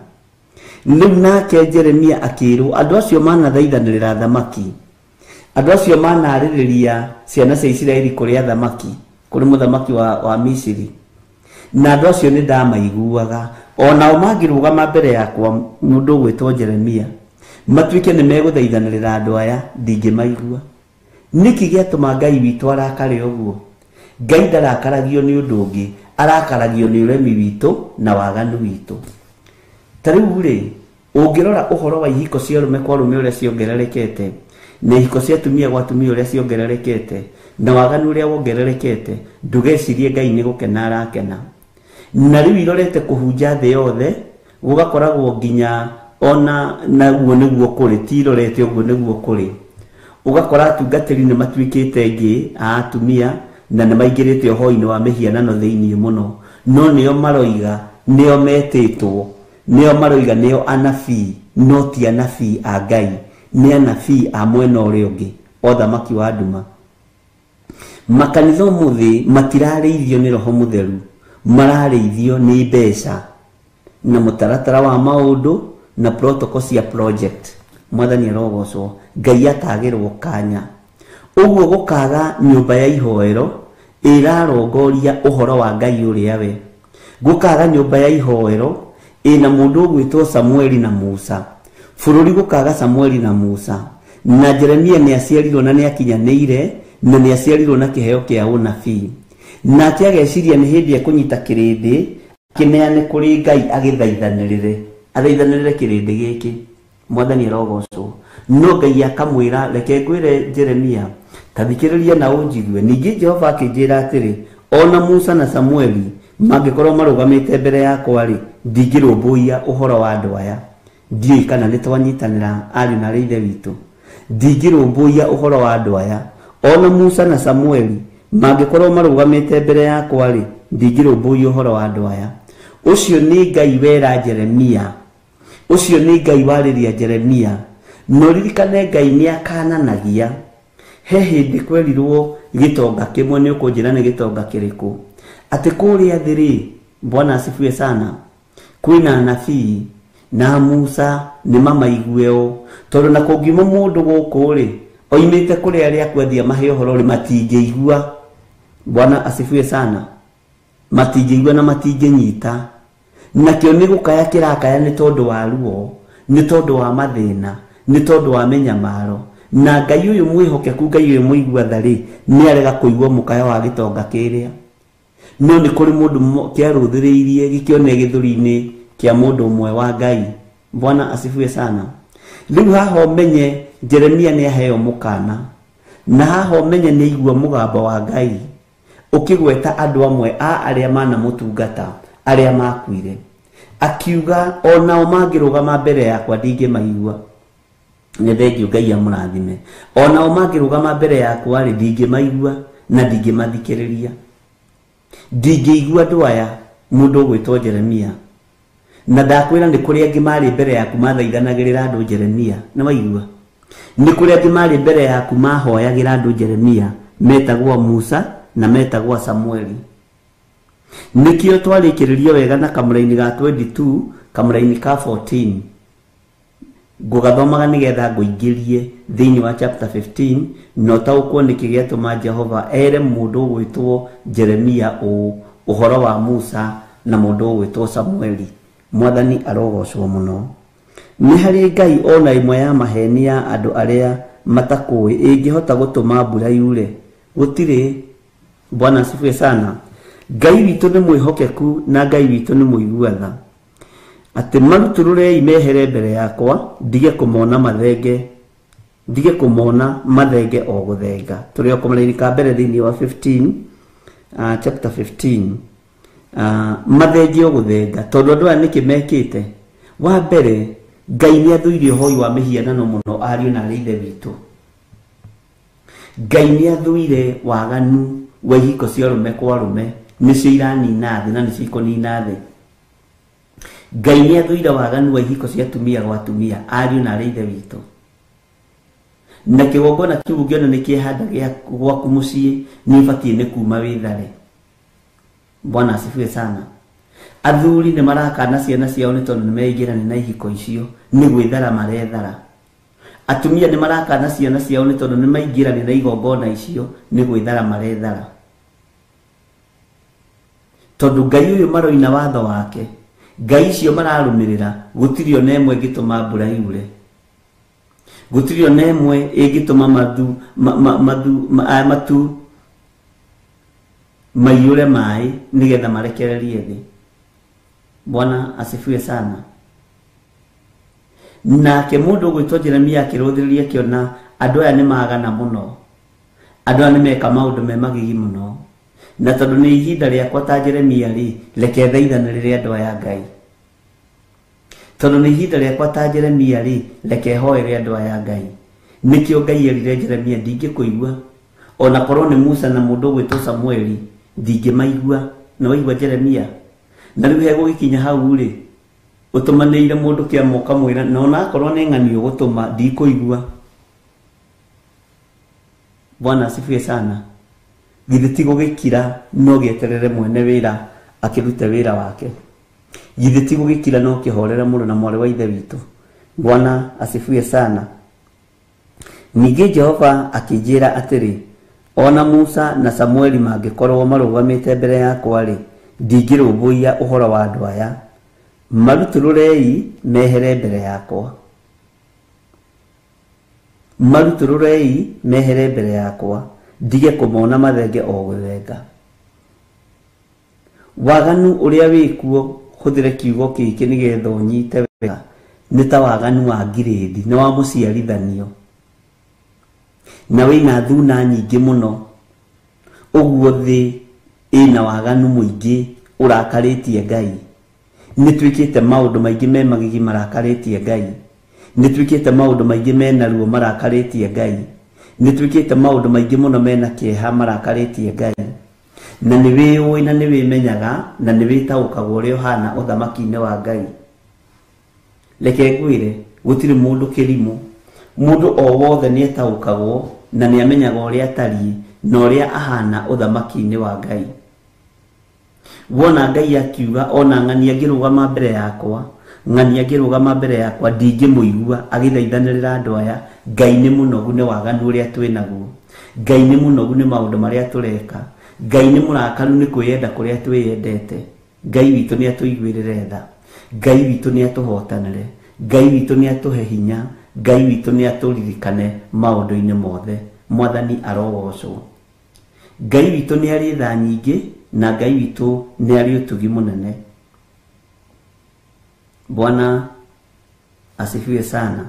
Rĩu nake Jeremia akĩrwo andũ acio manathaithanĩrĩra thamaki, andũ acio manarĩrĩria ciana cia Isiraeli kũrĩ athamaki, kũrĩ mũthamaki wa Misiri, na andũ acio nĩ ndamaiguaga. Onao mangĩrũgama mbere yakwa mũndũ ũgwĩtwo Jeremia, matuĩke nĩ megũthaithanĩrĩra andũ aya, ndingĩmaigua. Nĩkĩ gĩatũma Ngai witũ arakare ũguo? Ngai ndarakaragio nĩ ũndũ ũngĩ, arakaragio nĩ ũremi witũ na waganu witũ. Ta rĩu rĩ, ũngĩrora ũhoro wa ihiko cia arũme kwa arũme ũrĩa ciongererekete, na ihiko cia atumia gwa atumia ũrĩa ciongererekete, na waganu ũrĩa wongererekete, ndũgecirie Ngai nĩ gũkena arakena. Na rĩu irorete kũhunja thĩ yothe, gũgakoragwo nginya ona naguo nĩguo kũrĩ, ti irorete ũguo nĩguo kũrĩ. Ũgakora atungatĩri nĩ matuĩkĩte ngĩ a atumia, na nĩ maingĩrĩte ũhoi-inĩ wa mĩhianano thĩinĩ mũno. No nĩo maroiga, nĩo metĩtwo, nĩo maroiga nĩo anabii, no ti anabii a Ngai, nĩ anabii a mwena ũrĩa ũngĩ, o thamaki wa nduma. Makanitha ũmũthĩ matirarĩithio nĩ Roho Mũtheru, mararĩithio nĩ mbeca na mũtaratara wa maũndũ na protocol cia project. Mwathani arogocwo. Ngai akagĩrwo kanya. Ũguo gũkaga nyũmba ya ihoero ĩrarongoria ũhoro wa Ngai ũrĩa we. Gũkaga nyũmba ya ihoero ĩna mũndũ ũgwĩtwo Samueli na Musa. Bũrũri gũkaga Samueli na Musa. Na Jeremia nĩ aciarirwo na nĩ akinyanĩire, na nĩ aciarirwo na kĩheo kĩa ũnabii. Nake ageciria nĩ hĩndĩ ekũnyita kĩrĩndĩ kĩneane kũrĩ Ngai agĩthaithanĩrĩre, athaithanĩrĩre kĩrĩndĩ gĩkĩ. Mwathani arogocwo. No Ngai akamwĩra, reke ngwĩre Jeremia, ta thikĩrĩria na ũnjigue. Ningĩ Jehova akĩnjĩra atĩrĩ, ona Musa na Samueli mangĩkorwo marũgamĩte mbere yakwa rĩ, ndingĩrũmbũiya ũhoro wa andũ aya. Ndiũĩ kana nĩ twanyitanĩra ariũ na arĩ ithe witũ. Ndingĩrũmbũiya ũhoro wa andũ aya. Ona Musa na Samueli mangĩkorwo marũgamĩte mbere yakwa rĩ, ndingĩrũmbũiya ũhoro wa andũ aya. Ũcio nĩ Ngai wera Jeremia. Ũcio nĩ Ngai warĩria Jeremia. No ririkane Ngai nĩ akananagia. He hĩndĩ kwerirwo gĩtonga kĩmwe, nĩ ũkũnjĩra nĩ gĩtonga kĩrĩkũ, atĩ kũrĩa thĩ rĩ, Bwana asifiwe sana, kwĩna anabii na Musa nĩ mamaigue ũũ, tondũ na kũngiuma mũndũ gũkũ rĩ, oimĩte kũrĩ arĩa akwendia mahe ũhoro rĩ, matingĩigua. Bwana asifiwe sana. Matingĩigua na matingĩnyita. Nakĩo nĩ gũkaya kĩrakaya nĩ tondũ wa ruo, nĩ tondũ wa mathĩna, nĩ tondũ wa mĩnyamaro. Na Ngai ũyũ mwĩhokeku, Ngai ũyũ mũigua tha rĩ, nĩ arega kũigua mũkayo wa gĩtonga kĩrĩa. No nĩ kũrĩ mũndũ kĩarũthĩrĩirie gĩkĩone gĩthũri-inĩ kĩa mũndũ ũmwe wa Ngai. Bwana asifiwe sana. Rĩu haha ũmenye Jeremia nĩ aheo mũkana, na haha ũmenye nĩ aigua mũgambo wa Ngai ũkĩgweta andũ amwe a arĩa manamũtungata arĩa makuire, akiuga onao mangĩrũgama mbere yakwa ndingĩmaigua. Nĩ thengiũ, Ngai amũrathime. Onao mangĩrũgama mbere yakwa rĩ, ndingĩmaigua na ndingĩmathikĩrĩria. Ndingĩigua andũ aya, mũndũ ũgwĩtwo Jeremia. Na ndakwĩra nĩ kũrĩ angĩ marĩ mbere yaku mathaithanagĩrĩra andũ Jeremia. Nĩ waigua? Nĩ kũrĩ angĩ marĩ mbere yaku mahoyagĩra andũ Jeremia, metagwo Musa na metagwo Samueli. Nĩkĩo twarĩkĩrĩria wega na kamũraini ga 22, kamũraini ka 14. Ngũgathomaga nĩgetha ngũingĩrie thĩinĩ wa chapter 15, na ũtaũkwo nĩkĩ gĩatũma Jehova ere mũndũ ũgwĩtwo Jeremia ũũ ũhoro wa Musa na mũndũ ũgwĩtwo Samueli. Mwathani arogocwo mũno. Nĩ harĩ Ngai ona ĩmwe ya maheni ya andũ arĩa matakũĩ ĩngĩhota gũtũma mbura yure? Gũtirĩ. Bwana asifiwe sana. Ngai witũ nĩ mwĩhokeku na Ngai witũ nĩ mũigua tha. Atĩ marutũrũrei mehere mbere yakwa, ndige kũmona mathenge, ndige kũmona mathenge o gũthenga. Tũrĩ o kamũraini ka mbere thĩinĩ wa 15, chapter 15. Mathenge o gũthenga, tondũ andũ aya nĩkĩ mekĩte? Wa mbere, Ngai nĩ athũire ũhoi wa mĩhianano mũno, ariũ na arĩ ithe witũ. Ngai nĩ athũire waganu wa ihiko cia arũme kwa arũme, nĩcio iranina thĩ na nĩcio ikũnina thĩ. Ngai nĩ athũire waganu wa ihiko cia atumia gwa atumia, ariũ na arĩ ithe witũ. Na kĩgongona kĩu ũngĩona nĩ kĩehanda gĩa gwaku mũciĩ, nĩ ũbatiĩ nĩ kuma wĩthare. Bwana asifiwe sana. Athuri nĩ marakana ciana ciao nĩ tondũ nĩ meingĩrania na ihiko icio, nĩ gwĩthara marethara. Atumia nĩ marakana ciana ciao nĩ tondũ nĩ maingĩrania na igongona icio, nĩ gwĩthara marethara. Tondũ Ngai ũyũ maroina watho wake, Ngai icio mararũmĩrĩra, gũtirĩ ona ĩmwe ĩngĩtũma mbura yure. Gũtirĩ ona ĩmwe ĩngĩtũma matu maiyũre maĩ nĩgetha marekererie thĩ. Bwana asifiwe sana. Nake mũndũ ũgwĩtwo Jeremia akĩrũthĩrĩria akĩona andũ aya nĩ magana mũno, andũ aya nĩ meka maũndũ me magigi mũno, na tondũ nĩ ihinda rĩakwa ta Jeremia rĩ, reke thaithanĩrĩre andũ aya Ngai. Tondũ nĩ ihinda rĩakwa ta Jeremia rĩ, reke hoere andũ aya Ngai. Nĩkĩo Ngai erire Jeremia, ndingĩkũigua ona korwo nĩ Musa na mũndũ ũgwĩtwo Samueli, ndingĩmaigua. Na waigua Jeremia? Na rĩu hegũgĩkinya hau rĩ, ũtũmanĩire mũndũ kĩama ũkamwĩra, na ona akorwo nĩ ng'ani ũgũtũma, ndikũigua. Bwana asifiwe sana. Githĩ ti gũgĩkira no gĩeterere mwene wĩra akĩrute wĩra wake? Githĩ ti gũgĩkira no kĩhorere mũrũ na mwarĩ wa ithe witũ? Bwana asifiwe sana. Ningĩ Jehova akĩnjĩra atĩrĩ, ona Musa na Samueli mangĩkorwo marũgamĩte mbere yakwa rĩ, ndingĩrũmbũiya ũhoro wa andũ aya. Marutũrũrei mehere mbere yakwa. Marutũrũrei mehere mbere yakwa, ndige kũmona mathenge o gũthenga. Waganu ũrĩa wĩkuo, hũthĩre kiugo gĩkĩ nĩgetha ũnyite wega, nĩ ta waganu wa ngirĩndi, nĩ wa mũciarithanio, na wĩna thuna nyingĩ mũno. Ũguo thĩ ĩna waganu mũingĩ ũrakarĩtie Ngai. Nĩ twĩkĩte maũndũ maingĩ me magigi marakarĩtie Ngai. Nĩ twĩkĩte maũndũ maingĩ mena ruo marakarĩtie Ngai. Nĩ twĩkĩte maũndũ maingĩ mũno mena kĩeha marakarĩtie Ngai. Na nĩ wĩũĩ na nĩ wĩmenyaga na nĩ wĩtaũkagwo ũrĩa ũhana ũthamaki-inĩ wa Ngai. Reke ngwĩre gũtirĩ mũndũ kĩrimũ. Mũndũ o wothe nĩ etaũkagwo na nĩ amenyaga ũrĩa atariĩ na ũrĩa ahana ũthamaki-inĩ wa Ngai. Wona Ngai akiuga ona ng'ania ngĩrũgama mbere yakwa, ng'ania ngĩrũgama mbere yakwa ndingĩmũigua agĩthaithanĩrĩra andũ aya. Ngai nĩ mũnogu nĩ waganu ũrĩa twĩnaguo. Ngai nĩ mũnogu nĩ maũndũ marĩa tũreka. Ngai nĩ mũrakaru nĩ kwĩyenda kũrĩa twĩyendete. Ngai witũ nĩ atũiguĩrĩre tha. Ngai witũ nĩ atũhotanĩre. Ngai witũ nĩ atũhe hinya. Ngai witũ nĩ atũririkane maũndũ-inĩ mothe. Mwathani arogocwo. Ngai witũ nĩ arĩ tha nyingĩ na Ngai witũ nĩ arĩ ũtugi mũnene. Bwana asifiwe sana.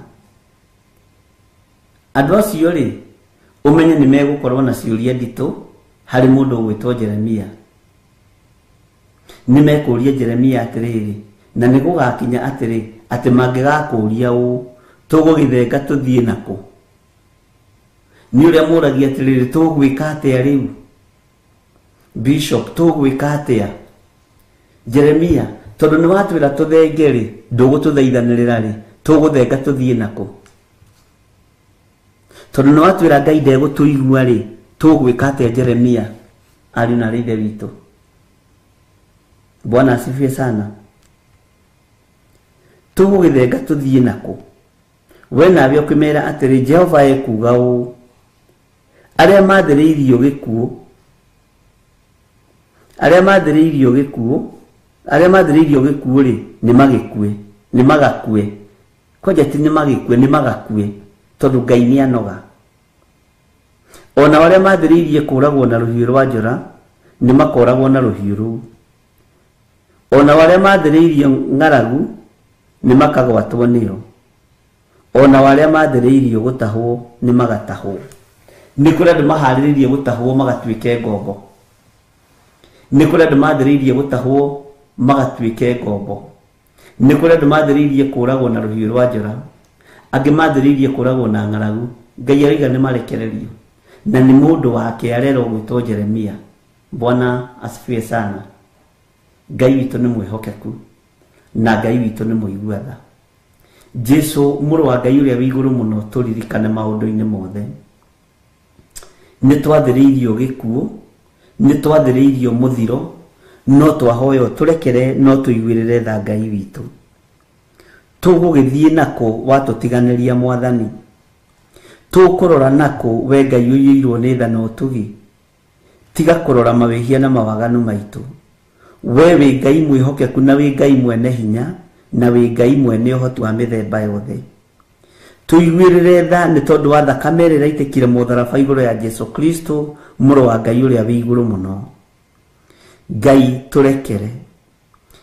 Andũ acio rĩ, ũmenye nĩ megũkorwo na ciũria nditũ harĩ mũndũ ũgwĩtwo Jeremia. Nĩ mekũũria Jeremia atĩrĩrĩ, na nĩ gũgakinya atĩrĩ, atĩ mangĩgakũũria ũũ, tũgũgĩthenga tũthiĩ nakũ? Nĩ ũrĩa mũragia atĩrĩrĩ, tũgwĩka atĩa rĩu? Bishop, tũgwĩka atĩa? Jeremia, tondũ nĩ watwĩra tũthenge rĩ, ndũgũtũthaithanĩrĩra rĩ, tũgũthenga tũthiĩ nakũ? Tondũ nĩ watwĩra Ngai ndegũtũigua rĩ, tũgwĩka atĩa Jeremia? Ariũ na ithe witũ. Bwana asifiwe sana. Tũgũgĩthenga tũthiĩ nakũ? We nawe ũkĩmera atĩrĩ, Jehova ekuuga ũũ, arĩa mathĩrĩirio gĩkuũ, arĩa mathĩrĩirio gĩkuũ, arĩa mathĩrĩirio gĩkuũ rĩ, nĩ magĩkue, nĩ magakue. Kwanja ti nĩ magĩkue, nĩ magakue, tondũ Ngai nĩ anoga. Ona arĩa mathĩrĩirie kũragwo na rũhiũ rwa njora, nĩ makoragwo na rũhiũ rũu. Ona arĩa mathĩrĩirio ng'aragu, nĩ makagwatwo nĩyo. Ona arĩa mathĩrĩirio gũtahwo, nĩ magatahwo. Nĩ kũrĩ andũ maharĩrĩirie gũtahwo magatuĩke ngombo. Nĩ kũrĩ andũ mathĩrĩirie gũtahwo magatuĩke ngombo. Nĩ kũrĩ andũ mathĩrĩirie kũragwo na rũhiũ rwa njora, angĩ mathĩrĩirie kũragwo na ng'aragu. Ngai aroiga nĩ marekererio. Na nĩ mũndũ wake arerwo gwĩtwo Jeremia. Bwana asifiwe sana. Ngai witũ nĩ mwĩhokeku na Ngai witũ nĩ mũigua tha. Jesu mũrũ wa Ngai ũrĩa wĩ igũrũ mũno, tũririkane maũndũ-inĩ mothe. Nĩ twathĩrĩirio gĩkuũ, nĩ twathĩrĩirio mũthiro, no twahoywo tũrekere, no tũiguĩrĩre tha Ngai witũ. Tũgũgĩthiĩ nakũ watũtiganĩria Mwathani? Tũkũrora nakũ we Ngai ũiyũirwo nĩ tha na ũtugi? Tiga kũrora mawĩhia na mawaganu maitũ. We wĩ Ngai mwĩhokeku na wĩ Ngai mwene hinya na wĩ Ngai mwene ũhoti wa mĩthemba yothe. Tũiguĩrĩre tha nĩ tondũ wa thakame ĩrĩa ĩraitĩkire mũtharaba igũrũ ya Jesu Kristo mũrũ wa Ngai ũrĩa wĩ igũrũ mũno. Ngai tũrekere.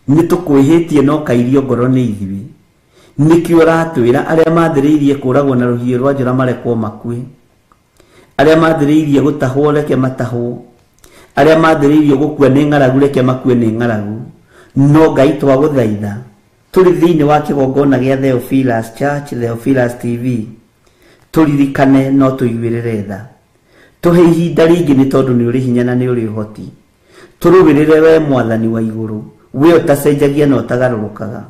Nĩ tũkwĩhĩtie no kairio ngoro nĩ ithuĩ. Nĩkĩo ũratwĩra arĩa mathĩrĩirie kũragwo na rũhiũ rwa njora marekwo makue, arĩa mathĩrĩirie gũtahwo reke matahwo, arĩa mathĩrĩirio gũkua nĩ ng'aragu reke makue nĩ ng'aragu. No Ngai twagũthaitha, tũrĩ thĩinĩ wa kĩgongona gĩa Theophilus Church, Theophilus TV, tũririkane no tũiguĩrĩre tha. Tũhe ihinda rĩngĩ nĩ tondũ nĩ ũrĩ hinya na nĩ ũrĩ ũhoti. Tũrũĩrĩre we Mwathani wa igũrũ, we ũtacenjagia na ũtagarũrũkaga,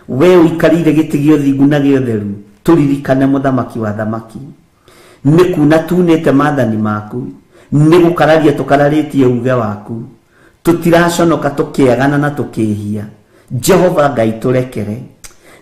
we ũikarĩire gĩtĩ gĩa ũthingu na gĩa ũtheru, tũririkane mũthamaki wa thamaki. Nĩ kuna tunĩte maathani maku, nĩ gũkararia tũkararĩtie uge waku, tũtiraconoka tũkĩagana na tũkĩhia. Jehova Ngai tũrekere.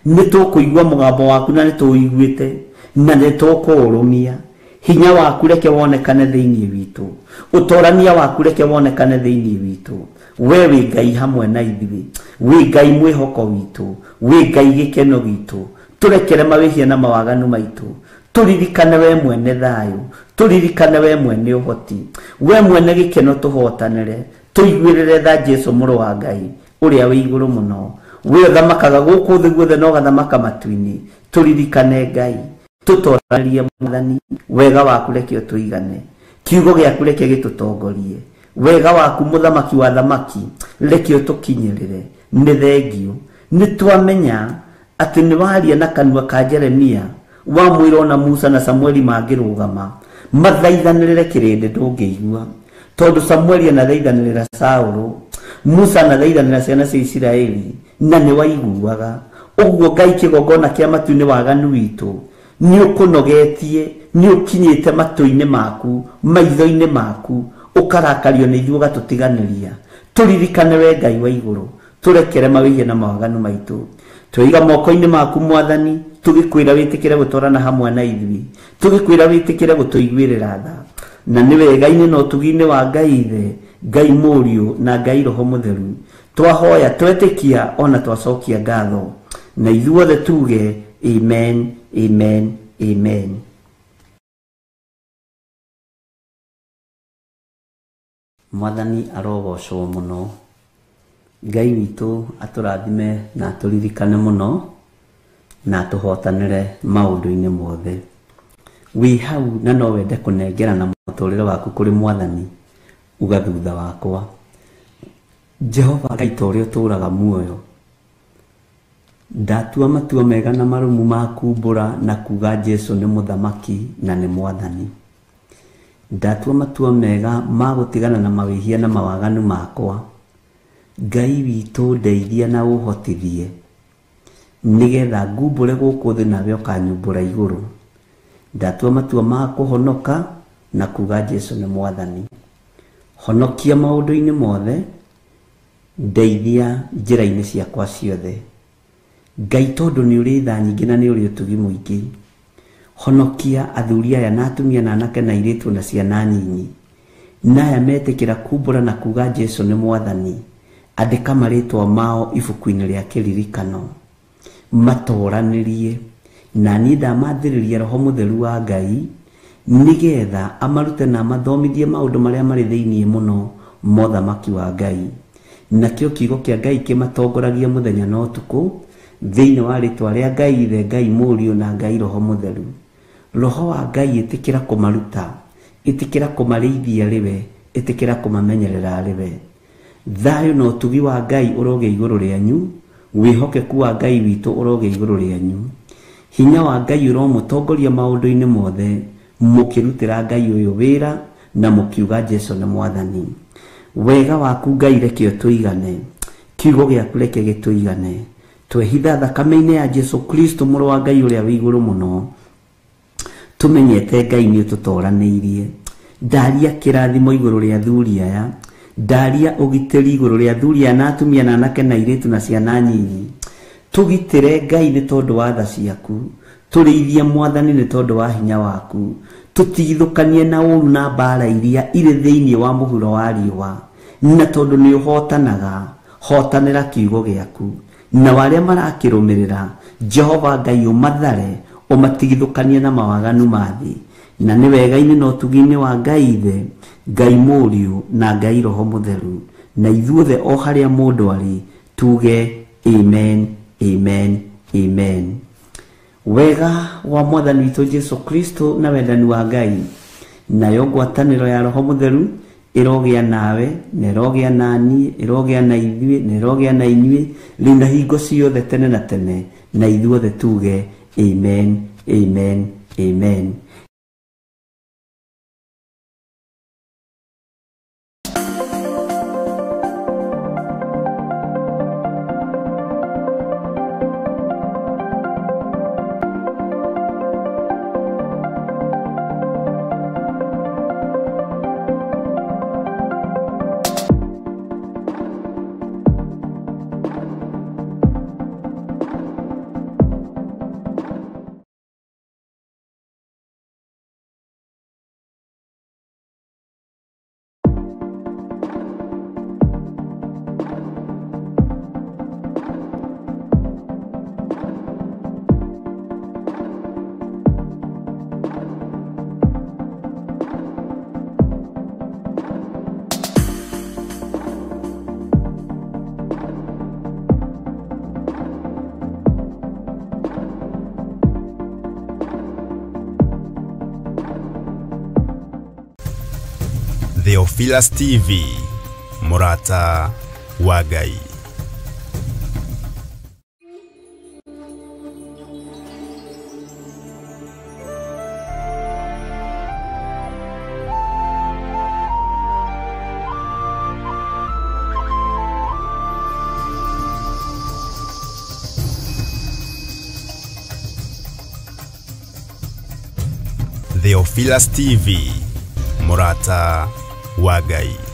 Nĩ tũkũigua mũgambo waku na nĩ tũũiguĩte na nĩ tũkũũrũmia. Hinya waku reke wonekane thĩinĩ witũ, ũtorania waku reke wonekane thĩinĩ witũ. We wĩ Ngai hamwe na ithuĩ, wĩ Ngai mwĩhoko witũ, wĩ Ngai gĩkeno gitũ. Tũrekere mawĩhia na mawaganu maitũ. Tũririkane we mwene thayũ, tũririkane we mwene ũhoti, we mwene gĩkeno tũhotanĩre. Tũiguĩrĩre tha Jesu mũrũ wa Ngai ũrĩa wĩ igũrũ mũno, we ũthamakaga gũkũ thĩ guothe na ũgathamaka matu-inĩ. Tũririkane Ngai, tũtoranĩrie Mwathani, wega waku reke ũtũigane, kiugo gĩaku reke gĩtũtongorie, wega waku mũthamaki wa thamaki reke ũtũkinyĩrĩre. Nĩ thengio, nĩ twamenya Atĩ nĩ waria na kanua ka Jeremia wamwĩra ona Musa na Samueli mangĩrũgama mathaithanĩrĩre kĩrĩndĩ ndũngĩigua, tondũ Samueli anathaithanĩrĩra Saũlũ, Musa anathaithanĩra ciana cia Isiraeli na nĩ waiguaga. Ũguo Ngai kĩgongona kĩa matu-inĩ waganu witũ nĩ ũkũnogetie, nĩ ũkinyĩte matũ-inĩ maku, maitho-inĩ maku, ũkarakario nĩ ithuĩ ũgatũtiganĩria. Tũririkane we Ngai wa igũrũ, tũrekere mawĩhia na mawaganu maitũ. Tweiga moko-inĩ maku Mwathani, tũgĩkwĩra wĩtĩkĩre gũtwarana hamwe na ithuĩ, tũgĩkwĩra wĩtĩkĩre gũtũiguĩrĩra tha. Na nĩ wega-inĩ na ũtugi-inĩ wa Ngai Ithe, Ngai Mũriũ na Ngai Roho Mũtheru, twahoya twetĩkia ona twacokia ngatho, na ithuothe tuge amen, amen, amen. Mwathani arogocwo mũno. Ngai witũ atũrathime na atũririkane mũno na atũhotanĩre maũndũ-inĩ mothe. Wĩ hau na no wende kũnengerana mũtũrĩre waku kũrĩ Mwathani, uga thutha wakwa, Jehova Ngai ta ũrĩa ũtũũraga muoyo, ndatua matua mega na marũmu ma kumbũra na kuga Jesu nĩ mũthamaki na nĩ Mwathani. Ndatua matua mega ma gũtigana na mawĩhia na mawaganu makwa. Ngai witũ ndeithia na ũhotithie nĩgetha ngumbũre gũkũ thĩ nawe ũkanyumbũra igũrũ. Ndatua matua ma kũhonoka na kuga Jesu nĩ Mwathani. Honokia maũndũ-inĩ mothe, ndeithia njĩra-inĩ ciakwa ciothe. Ngai tondũ nĩ ũrĩ tha nyingĩ na nĩ ũrĩ ũtugi mũingĩ, honokia athuri aya na atumia na anake na airĩtu na ciana nyinyi, na aya metĩkĩra kumbũra na kuga Jesu nĩ Mwathani. Andĩka marĩtwa mao ibuku-inĩ rĩa kĩririkano, matoranĩrie na niĩ ndamathĩrĩria Roho Mũtheru wa Ngai nĩgetha amarute na amathomithie maũndũ marĩa marĩ thĩinĩ mũno mothamaki wa Ngai. Nakĩo kiugo kĩa Ngai kĩmatongoragia mũthenya na ũtukũ thĩinĩ wa rĩtwa rĩa Ngai Ithe, Ngai Mũriũ na Ngai Roho Mũtheru. Roho wa Ngai ĩtĩkĩra kũmaruta, ĩtĩkĩra kũmarĩithia rĩwe, ĩtĩkĩra kũmamenyerera rĩwe. Thayũ na ũtugi wa Ngai ũrogĩa igũrũ rĩanyu, wĩhokeku wa Ngai witũ ũrogĩa igũrũ rĩanyu. Hinya wa Ngai ũromũtongoria maũndũ-inĩ mothe, mũkĩrutĩra Ngai ũyũ wĩra na mũkiuga Jesu nĩ Mwathani. Wega waku Ngai reke ũtũigane, kiugo gĩaku reke gĩtũigane. Twehitha thakame-inĩ ya Jesu Kristo mũrũ wa Ngai ũrĩa wĩ igũrũ mũno, tũmenyete Ngai nĩ ũtũtoranĩirie. Ndaria kĩrathimo igũrũ rĩa athuri aya, ndaria ũgitĩri igũrũ rĩa athuri aya na atumia na anake na airĩtu na ciana nyinyi. Tũgitĩre Ngai nĩ tondũ wa tha ciaku, tũrĩithie Mwathani nĩ tondũ wa hinya waku, tũtigithũkanie na ũru na mbara iria irĩ thĩinĩ wa mũhuro wa riũa, na tondũ nĩ ũhotanaga, hotanĩra kiugo gĩaku. Na arĩa marakĩrũmĩrĩra, Jehova Ngai ũmathare, ũmatigithũkanie na mawaganu ma thĩ. Na nĩ wega-inĩ na ũtugi-inĩ wa Ngai Ithe, Ngai Mũriũ na Ngai Roho Mũtheru, na ithuothe o harĩa mũndũ arĩ tuge amen, amen, amen. Wega wa Mwathani witũ Jesu Kristo na wendani wa Ngai nayo ngwatanĩro ya Roho Mũtheru ĩrogĩa nawe na ĩrogĩa na niĩ, ĩrogĩa na ithuĩ na ĩrogĩa na inyuĩ rĩu na hingo ciothe tene na tene, na ithuothe tuge amen, amen, amen. Theophilus TV, mũrata wa Ngai. Theophilus TV, mũrata wa Ngai.